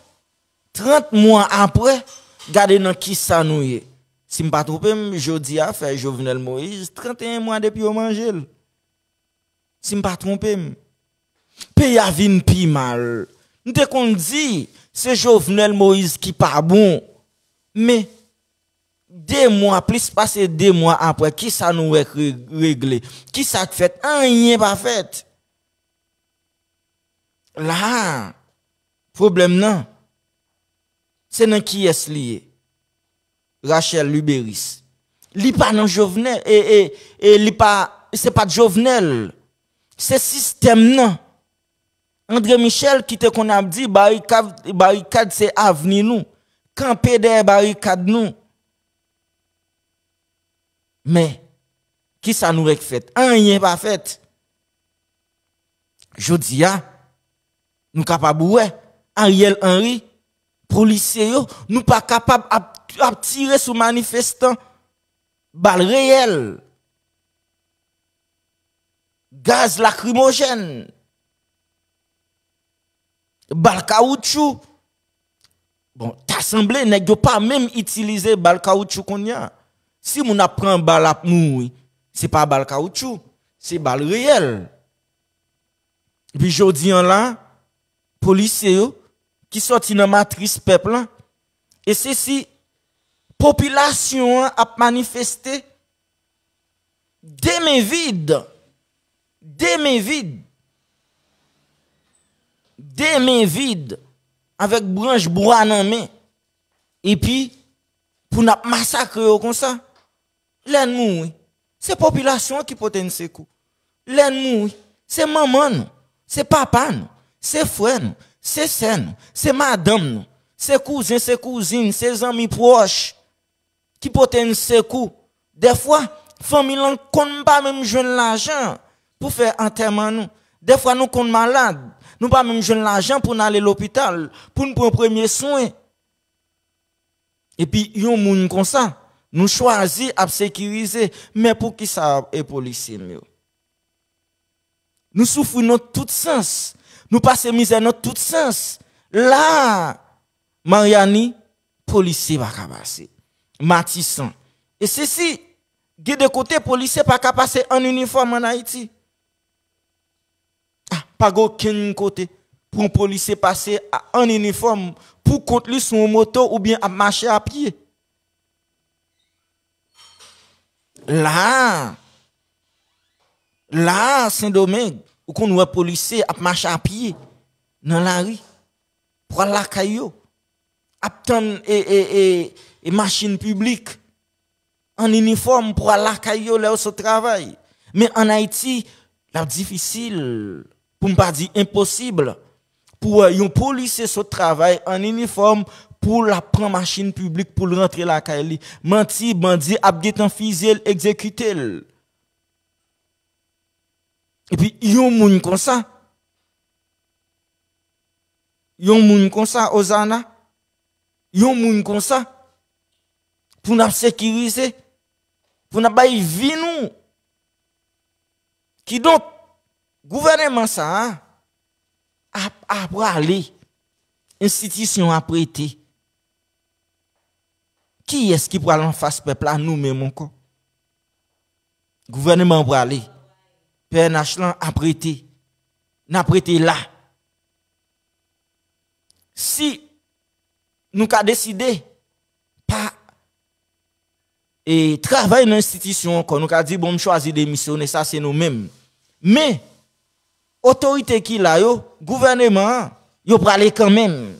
trant mwa apre, gade nan kisa nou ye. Si m pa twonpe m, jodi a fè Jovenel Moïse tranteyen mwa depi yo manje l. Si m pa twonpe m. Peyi a vin pi mal. M te konn di, se Jovenel Moïse ki pa bon. Men, de mwa, plis pase de mwa apre, kisa nou wè k re-, regle? Kisa k fèt? Anyen pa fèt. La, pwoblèm nan, se nan kiyès li ye? Rachel Luberice. Li pa nan Jovenel, e, e, e li pa, se pa Jovenel. Se sistèm nan. André Michel ki te konn ap di barikad, barikad se avni nou. Kanpe dèyè barikad nou. Men, kisa nou wè k fèt? Anyen pa fèt. Jodi a, nou kapab wè Ariel Henry, polisye yo, nou pa kapab ap, ap tire sou manifestan bal reyèl, gaz lakrimojèn, bal kawoutchou. Bon, ta sanble nèg yo pa menm itilize bal kawoutchou kounye a. Si moun ap pran bal ap mouri, se pa bal kawoutchou, se bal reyèl. Epi jodi an la, polisye yo ki sòti nan matris pèp la, e se si popilasyon an ap manifeste de men vid, de men vid, de men vid, avèk branch bwa nan men, epi pou n ap masakre yo konsa. Lè n mouri, se popilasyon an ki pote n sekou. Lè n mouri, se manman nou, se papa nou, se frè nou, se sè nou, se madanm nou, se kouzen, se kouzin, se zanmi pwòch ki pote n sekou. Dèfwa, fanmi lan konn pa menm jwenn lajan pou fè antèman nou. Dèfwa, nou konn malad, nou pa menm jwenn lajan pou n ale lopital, pou n pran premye swen. Epi yon moun konsa, nou chwazi ap sekirize. Men poukisa e polisye m yo? Nou soufri nan tout sans. Nou pase mizè nan tout sans. La, Maryani, polisye pa ka pase. Matisan. E se si, gen de kote polisye pa ka pase an inifòm an Ayiti. Ah, pa gen okenn kote pou yon polisye pase a, an inifòm pou kont li sou yon moto oubyen ap mache a pye. La, la, Sendomeng, ou konn wè polisye ap mache a pye nan lari pou al lakay yo, ap tann e, e, e, e machin piblik an inifòm pou al lakay yo lè yo sot travay. Men ann Ayiti, l ap difisil, pou m pa di enposib, pou wè yon polisye sot travay an inifòm pou l ap pran machin piblik pou l rantre lakay li. Manti, bandi ap gentan fizye l, egzekite l. Epi yon moun konsa, yon moun konsa, Ozana, yon moun konsa, pou n ap sekirize, pou n ap bay vi nou. Kidonk, gouvèneman sa a ap, ap prale, enstitisyon ap rete. Kiyès ki pral anfas pèp la? Nou menm ankò. Gouvènman an prale. P N H lan ap rete. N ap rete la. Si nou ka deside pa e travay nan enstitisyon ankò, nou ka di, bon, m chwazi demisyone, sa se nou menm. Men, otorite ki la yo, gouvènman an, yo prale kanmenm.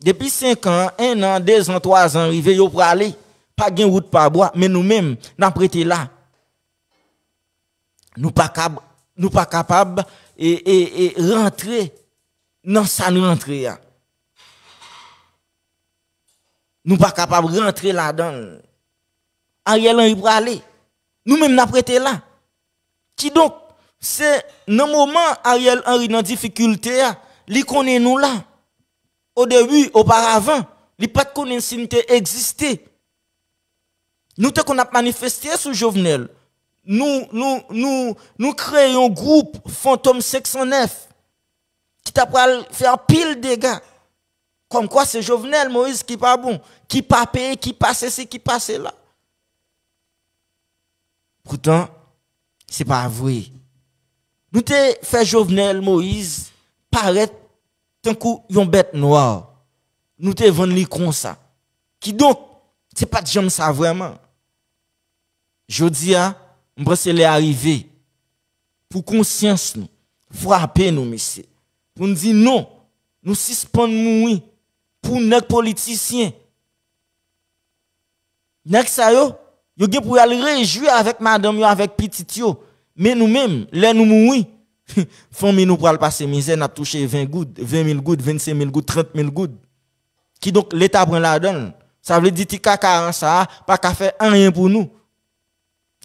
Depi senk an, en an, de zan, twa zan rive, yo prale. Pa gen wout pa bwa, men nou menm, n ap rete la. Nou pa kab, nou pa kapab e, e, e rantre nan sa n rantre a. Nou pa kapab rantre ladan l. Ariel Henry prale. Nou menm n ap rete la. Kidonk, se nan moman Ariel Henry nan difikilte a, li konnen nou la. Odebi, oparavan, li pa t konnen si n te egziste. Nou te konn ap manifeste sou Jovenel. Nou, nou, nou, nou kreye yon gwoup Fantom senk san nèf ki ta pral fè anpil dega. Kòmkwa se Jovenel Moïse ki pa bon, ki pa peye, ki pa sesi, ki pa sela. Poutan, se pa vre. Nou te fè Jovenel Moïse parèt tankou yon bèt nwa. Nou te vann li konsa. Kidonk, se pa t janm sa vrèman. Jodi a, m panse lè a rive pou konsyans nou frape nou, mesye. Pou n di non, nou sispann mouri pou nèg politisyen. Nèg sa yo, yo gen pou y al rejwi avèk madanm yo, avèk pitit yo. Men nou menm, lè nou mouri, fanmi nou pral pase mizè, n ap touche ven goud, ven mil goud, vennsenk mil goud, trant mil goud. Kidonk, Leta pran ladan l. Sa vle di ti kakaran sa a pa ka fè anyen pou nou.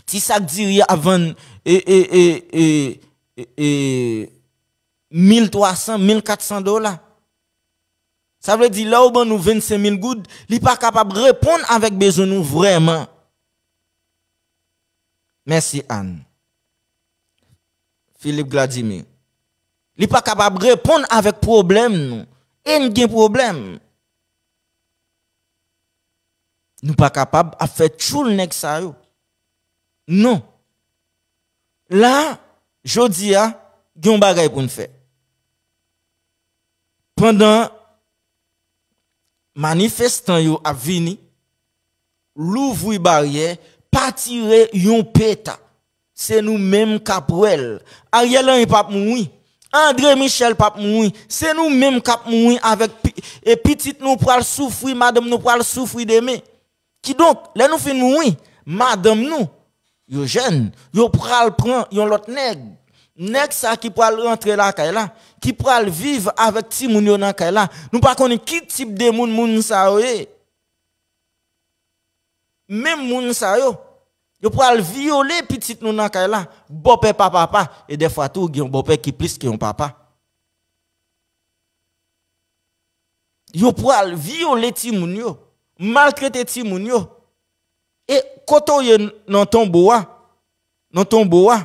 Ti sak diri ap vann e, e, e, e, e, e, mil twa san, mil kat san dola. Sa vle di, lè w ban nou vennsenk mil goud, li pa kapab reponn avèk bezwen nou vrèman. Mèsi, Ann. Philippe Gladimir. Li pa kapab reponn avèk pwoblèm nou. E n gen pwoblèm. Nou pa kapab ap fè tchoul nèg sa yo. Non. La, jodi a, gen yon bagay pou n fè. Pandan manifestan yo ap vini, louvri baryè, pa tire yon peta. Se nou menm k ap wè l. Ariel Henry p ap mouri. André Michel p ap mouri. Se nou menm k ap mouri avèk pi-, e pitit nou pral soufri, madanm nou pral soufri demen. Kidonk, lè nou fin mouri, madanm nou, yo jèn, yo pral pran yon lòt nèg. Nèg sa ki pral rantre lakay la, ki pral viv avèk timoun yo nan kay la. Nou pa konnen ki tip de moun moun sa yo ye. Menm moun sa yo, yo pral vyole pitit nou nan kay la, bòpè pa papa, e dèfwa tou, gen yon bòpè ki plis ke yon papa. Yo pral vyole timoun yo, maltrete timoun yo. E kote w ye nan tonbo a, nan tonbo a,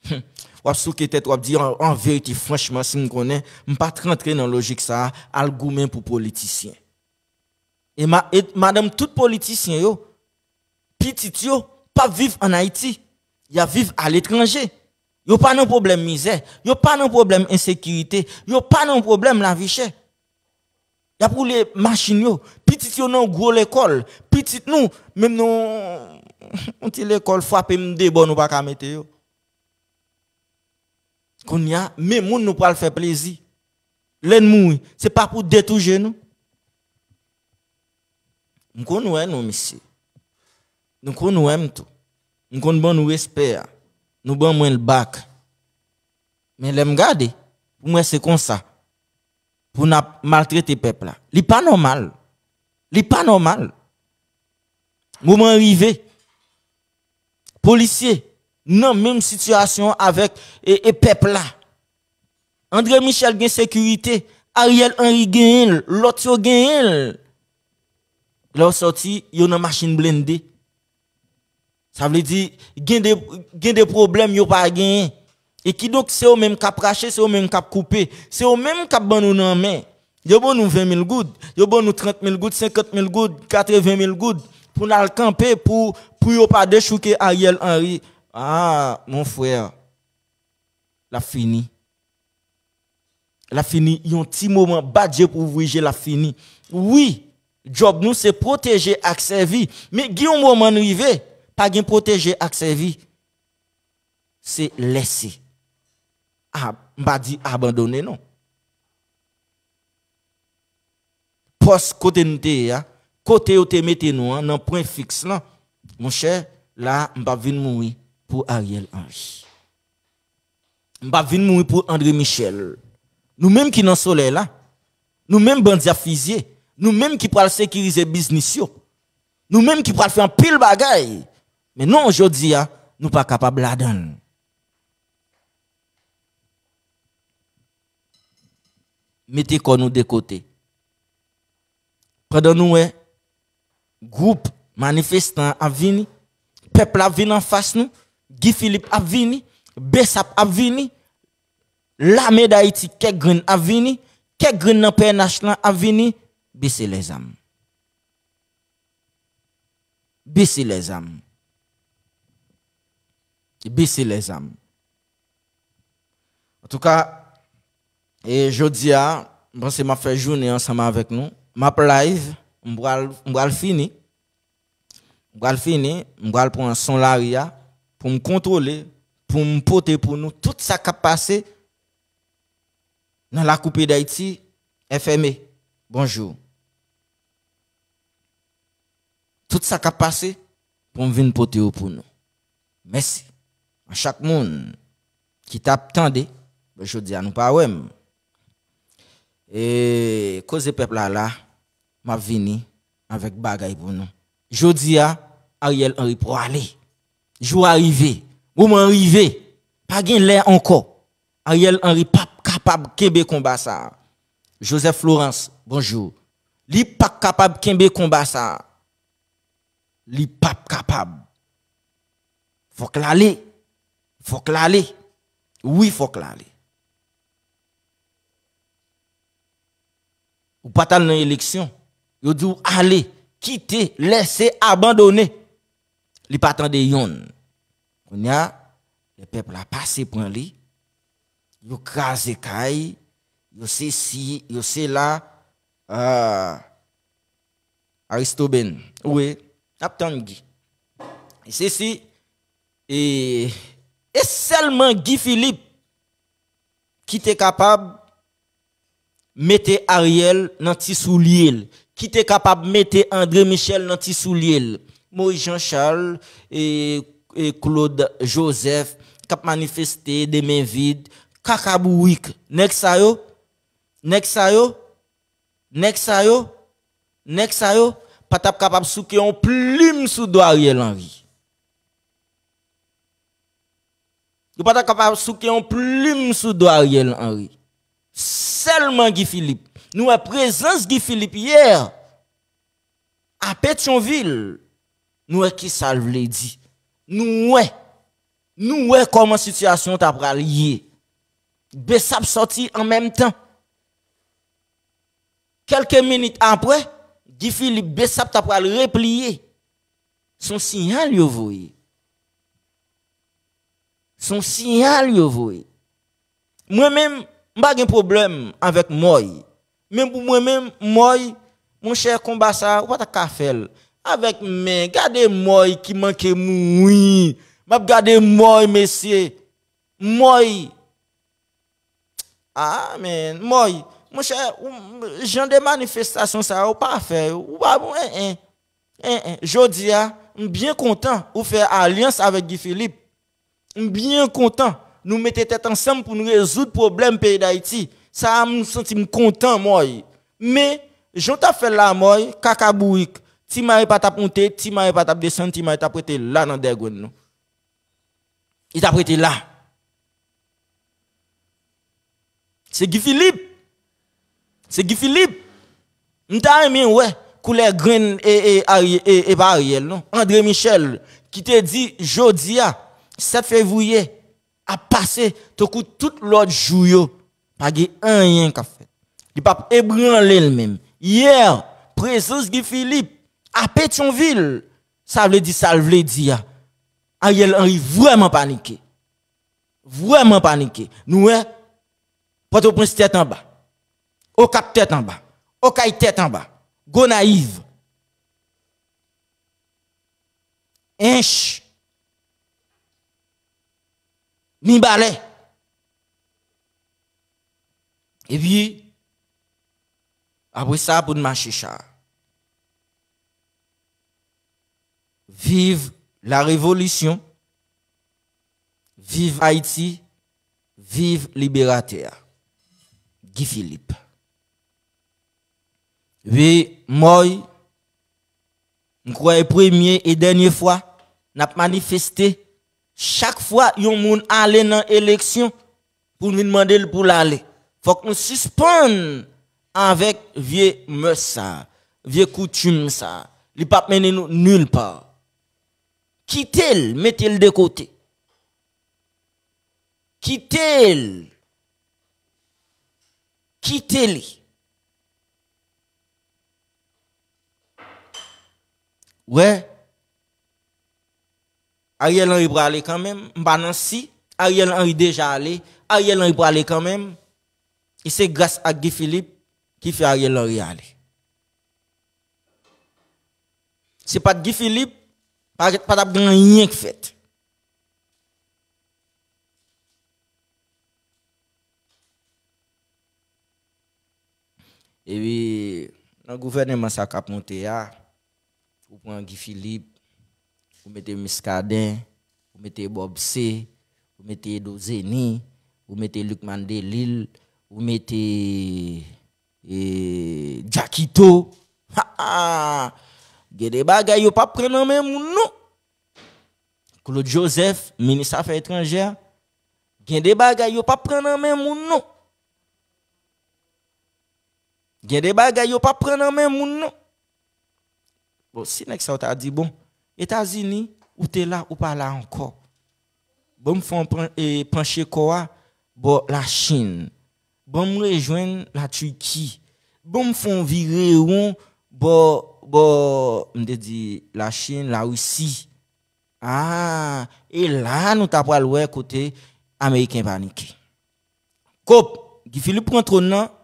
w ap souke tèt, w ap di, an, an verite, franchman, si m konnen, m pa t rantre nan lojik sa a, al goumen pou politisyen. E, ma, e madanm tout politisyen yo, pitit yo, p ap viv ann Ayiti. Y ap viv aletranje. Yo pa nan pwoblèm mizè. Yo pa nan pwoblèm ensekirite. Yo pa nan pwoblèm lavi chè. Y ap woule machin yo. Pitit yo nan gwo lekòl. Pitit nou, menm nan yon ti lekòl frape m de bò, nou pa ka mete yo. Kounye a, men moun nou pral fè plezi. Lè n mouri, se pa pou detouje nou. M konn wè nou, mesye. Nou konn wè m tou. M konn ban nou respè a. Nou ban mwen l bak. Men lè m gade, pou mwen se konsa. Pou n ap maltrete pèp la. Li pa nòmal. Li pa nòmal. Moman an rive. Polisye nan menm sitiyasyon avèk e, e pèp la. André Michel gen sekirite, Ariel Henry genyen l, lòt yo genyen l. Lè yo sòti, yo nan machin blende. Sa vle di, gen de, gen de pwoblèm yo pa genyen. E kidonk, se yo menm k ap rache, se yo menm k ap koupe, se yo menm k ap ban nou nan men. Yo ban nou ven mil goud, yo ban nou trant mil goud, senkant mil goud, katreven mil goud pou n al kanpe pou, pou yo pa dechouke Ariel Henry. Ah, mon frè, l ap fini. L ap fini yon ti moman, bat je pou ouvri je, l ap fini. Wi, djòb nou se pwoteje ak sèvi. Men gen yon moman n rive, pa gen pwoteje ak sèvi. Se lèse. A, m pa di abandone non. Pòs kote n te ye a, kote yo te mete nou an, nan pwen fiks lan, monchè, la, m p ap vin mouri pou Ariel Henry. M p ap vin mouri pou André Michel. Nou menm ki nan solèy la, nou menm bandi ap fizye, nou menm ki pral sekirize biznis yo, nou menm ki pral fè anpil bagay. Men non, jodi a, nou pa kapab ladan l. Mete kò nou de kote. Pandan nou wè gwoup manifestan ap vini, pèp la ap vin anfas nou, Guy Philippe ap vini, BSAP ap vini, Lame Dayiti kèk grenn ap vini, kèk grenn nan P N H lan ap vini, bese lèzam. Bese lèzam. Bese lèzam. Antouka, e jodi a, m panse m ap fè jounen ansanm avèk nou. M ap live, m pral, m pral fini. M pral fini, m pral pran son lari a pou m kontwole, pou m pote pou nou tout sa k ap pase nan lakou peyi Dayiti, F M E. Bonjou. Tout sa k ap pase pou m vin pote yo pou nou. Mèsi. A chak moun ki t ap tande, jodi a nou pa wè m. E koze pèp la la, m ap vini avèk bagay pou nou. Jodi a, Ariel Henry prale. Jou a rive. Moman an rive. Pa gen lè ankò. Ariel Henry p ap kapab kenbe konba sa a. Joseph Florence, bonjou. Li p ap kapab kenbe konba sa a. Li p ap kapab. Fòk l ale. Fòk l ale. Wi, fòk l ale. Ou pa t al nan eleksyon. Yo di w ale, kite, lèse, abandone. Li pa tande yonn. Kounye a, lè pèp la pase pran li, yo kraze kay, yo sesi, yo sela. Ah, Aristoben, wi, n ap tann Guy. Sesi, e, e sèlman Guy Philippe ki te kapab mete Ariel nan ti soulye l, ki te kapab mete André Michel nan ti soulye l. Moïse Jean Charles, e, e Claude Joseph, k ap manifeste de men vid, kaka bourik. Nèg sa yo, nèg sa yo, nèg sa yo, nèg sa yo pa t ap kapab souke yon plim sou do Ariel Henry. Yo pa t ap kapab souke yon plim sou do Ariel Henry. Sèlman Guy Philippe. Nou wè prezans Guy Philippe yè a Petyonvil. Nou wè kisa l vle di. Nou wè. Nou wè kòman sitiyasyon ta pral ye. Besap sòti an menm tan. Kèlke minit apre, Guy Philippe, Besap ta pral repliye. Se yon siyal yo voye. Se yon siyal yo voye. Mwen menm, m pa gen pwoblèm avèk Mòy. Men pou mwen menm, Mòy, monchè, konba sa, ou pa ta ka fè l. Avèk men, gade Mòy ki manke mouri. M ap gade Mòy, mesye. Mòy. Ah, men, Mòy, monchè, ou, jan de manifestasyon sa yo, ou pa fè yo. Ou pa bon, en, en. En, en. Jodi a, m byen kontan ou fè alyans avèk Guy Philippe. M byen kontan nou mete tèt ansanm pou n rezoud pwoblèm peyi Dayiti. Sa a, m santi m kontan, Mòy. Men, jan w t ap fè l la, Mòy, kaka bourik, ti mare pa t ap monte, ti mare pa t ap desann, ti mare t ap rete la nan dègwenn nou. Li t ap rete la. Se Guy Philippe. Se Guy Philippe. M ta renmen wè koulè grenn e, e, Ari-, e, e pa Ariel, non. André Michel, ki te di jodi a, sèt fevriye, ap pase tankou tout lòt jou yo. Pa gen anyen k ap fèt. Li p ap ebranle l menm. Yè, prezans Guy Philippe a Petyonvil, sa vle di sa l vle di a. Ariel Henry vrèman panike. Vrèman panike. Nou wè, Pòtoprens tèt anba. Okap tèt anba. Okay tèt anba. Gonayiv. Ench. Mibalè. Epi, apre sa, pou n mache cha. Viv la revolisyon. Viv Ayiti. Viv liberatè a. Guy Philippe. Wi, mòy, m kwè e premye e dènye fwa n ap manifeste. Chak fwa yon moun ale nan eleksyon pou n vin mande l pou l ale, fòk nou sispann avèk vye mès sa, vye koutim sa. Li p ap mennen nou nil pa. Kite l, mete l de kote. Kite l. Kite li. Wè, Ariel Henry prale kanmenm, m pa nan si, Ariel Henry deja ale, Ariel Henry prale kanmenm, e se gras ak Guy Philippe ki fè Ariel Henry ale. Se pa t Guy Philippe, pa, pa t ap gen anyen k fèt. Epi, nan gouvèneman sa k ap monte a, ou pran Guy Philippe, ou mete Muscadin, ou mete Bob C, ou mete Edo Zeni, ou mete Lucmane Delille, ou mete, e, Jackito. Ha, ha! Gen de bagay yo p ap pran nan men moun, non. Claude Joseph, minis afè etranjè, gen de bagay yo p ap pran nan men moun, non. Gen de bagay yo p ap pran nan men moun, non. Bon, si nèg sa yo ta di, bon, Etazini, ou te la, ou pa la ankò. Bon, m fè yon pan-, e, panche kò a bò Lachin. Bon, m rejwenn Latiki. Bon, m fè yon virewon bò, bò, m te di Lachin, Larisi. Ah, e la nou ta pral wè kote Ameriken panike. Kòb, Guy Philippe pran twòn nan,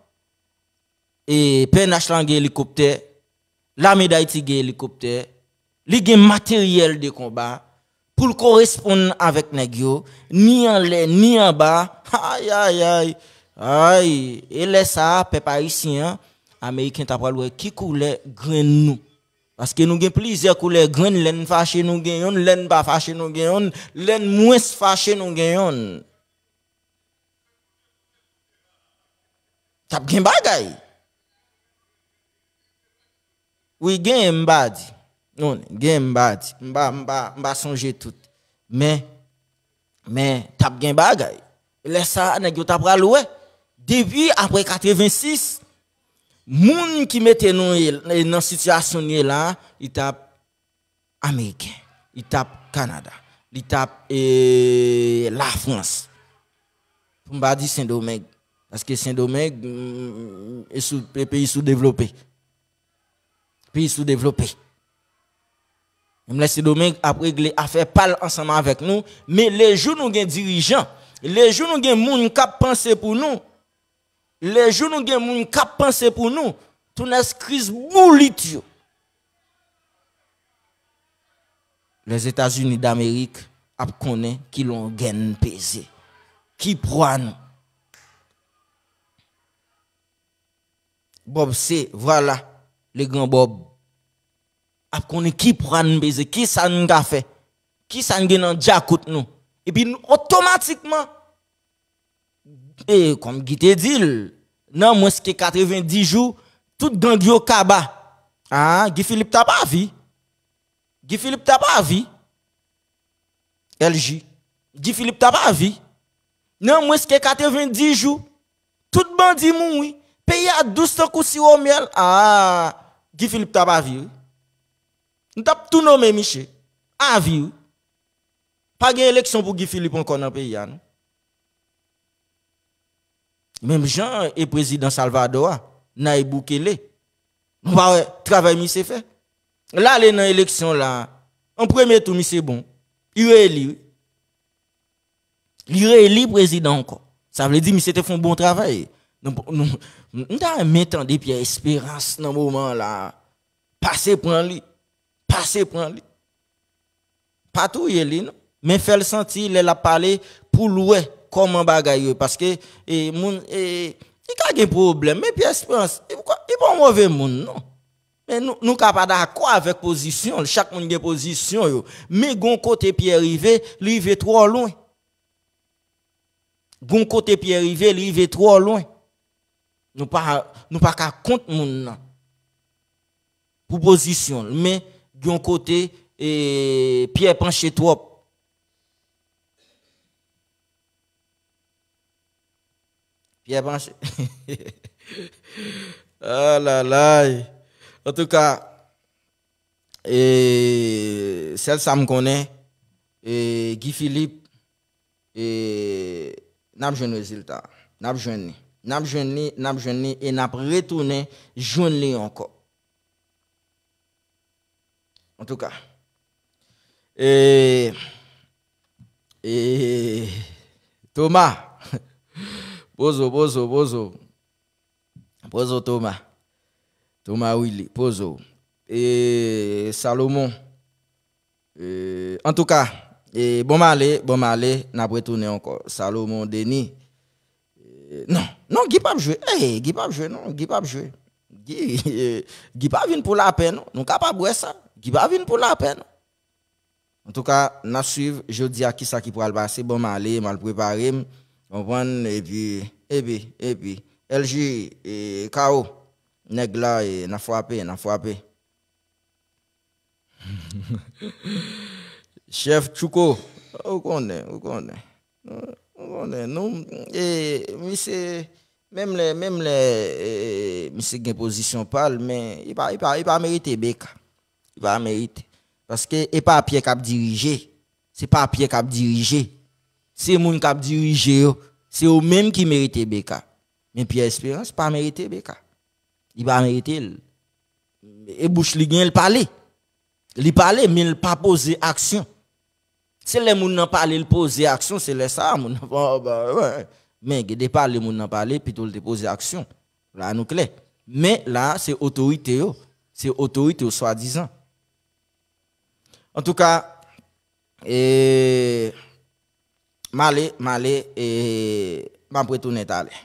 e P N H lan gen elikoptè, Lame Dayiti gen elikoptè, li gen materyèl de konba pou l koresponn avèk nèg yo, ni anlè, ni anba. Ay, ay, ay, ay, e lè sa a, pèp ayisyen an, Ameriken ta pral wè ki koulè grenn nou. Paske nou gen plizyè koulè grenn, lè n fache nou gen yonn, lè n pa fache nou gen yonn, lè n mwens fache nou gen yonn. T ap gen bagay. Wi, gen, m pa di. Non, gen, m pa di. M pa, m pa, m pa sonje tout. Men, men, t ap gen bagay. Lè sa a, nèg yo ta pral wè. Depi apre katrevensis, moun ki mete nou ye, nan sitiyasyon n ye la, li t ap Ameriken, li t ap Kanada, li t ap, e, Lafrans. Pou m pa di Sendomeng. Paske Sendomeng, mm, e sou, e peyi soudevlope. Peyi soudevlope. Menm lè Sendomeng ap regle afè pa l ansanm avèk nou, men lejou nou gen dirijan, lejou nou gen moun k ap panse pou nou, lejou nou gen moun k ap panse pou nou, tou nèskriz boulit yo. Lèzetazini Damerik ap konnen ki longè n peze, ki pwa nou. Bob se, vwala, le gran Bob. Ap konnen ki pwa n peze, ki sa n ka fè, ki sa n gen nan djakout nou. Epi nou otomatikman, e kòm Guy te di l, nan mwens ke katrevenndis jou, tout gang yo kaba. Ah, Guy Philippe t ap avi. Guy Philippe t ap avi. L J. Guy Philippe t ap avi. Nan mwens ke katrevenndis jou, tout bandi mouri. Peyi a dous tankou siwo myèl. Ah, Guy Philippe t ap avi, wi. Nou t ap tou nonmen miche. Avi, wi. Pa gen eleksyon pou Guy Philippe ankò nan peyi a, non. Menm jan e prezidan Salvadò a, Nayib Bukele. Nou pa wè travay misye fè? L ale nan eleksyon la, an premye tou misye bon. Li reeli, wi. Li reeli prezidan ankò. Sa vle di misye te fè yon bon travay. Nou, nou, m ta renmen tande Pierre Espérance nan moman la. Pase pran li. Pase pran li. Pa touye li, non. Men fè l santi lè l ap pale pou l wè kòman bagay yo. Paske, e, moun, e, li ka gen pwoblèm. Men Pierre Espérance, li pa, li pa yon move moun, non. Men nou, nou ka pa dakò avèk pozisyon l. Chak moun gen pozisyon yo. Men gon kote Pierre rive, li rive twò lwen. Gon kote Pierre rive, li rive twò lwen. Nou pa, nou pa ka kont moun nan pou pozisyon l. Men, yon kote, e, Pierre panche twòp. Pierre panche. Ah la la. Antouka, e, sèl sa m konnen, e, Guy Philippe, e, n ap jwenn rezilta. N ap jwenn li. N ap jwenn li, n ap jwenn li, e n ap retounen jwenn li ankò. Antouka. E, e, Thomas. Pozo, pozo, pozo. Pozo Thomas. Thomas Willy, pozo. E, Salomon. E, antouka, e, bon m ale, bon m ale, n ap retounen ankò. Salomon Denis. E, non, non, Guy p ap jwe. Ey, Guy p ap jwe, non, Guy p ap jwe. Guy, Guy pa vin pou lapè, non. Nou kapab wè sa. Guy pa vin pou lapè, non. Antouka, n ap swiv jodi a kisa ki pral pase. Bon, m ale, m al prepare m. Konprann? Epi, epi, epi. L G, e, K O. Nèg la, e, n ap frape, n ap frape. Chèf Tchouko, ou konnen, ou konnen. Ou konnen, nou, e, misye, menm lè, menm lè, e, misye gen pozisyon pa l, men li pa, li pa, li pa merite B K. Li pa merite. Paske e pa Pyè k ap dirije. Se pa Pyè k ap dirije. Se moun k ap dirije yo. Se yo menm ki merite B K. Men Pyè Esperans pa merite B K. Li pa merite l. E bouch li gen, l pale. Li pale, men l pa poze aksyon. Se lè moun nan pale, l poze aksyon, se lè sa a, moun nan pa, ba, wè. Men, gen de pale, moun nan pale, pito l te poze aksyon. La, nou klè. Men, la, se otorite yo. Se otorite yo, swadizan. Antouka, e, m ale, m ale, e, m ap retounen talè.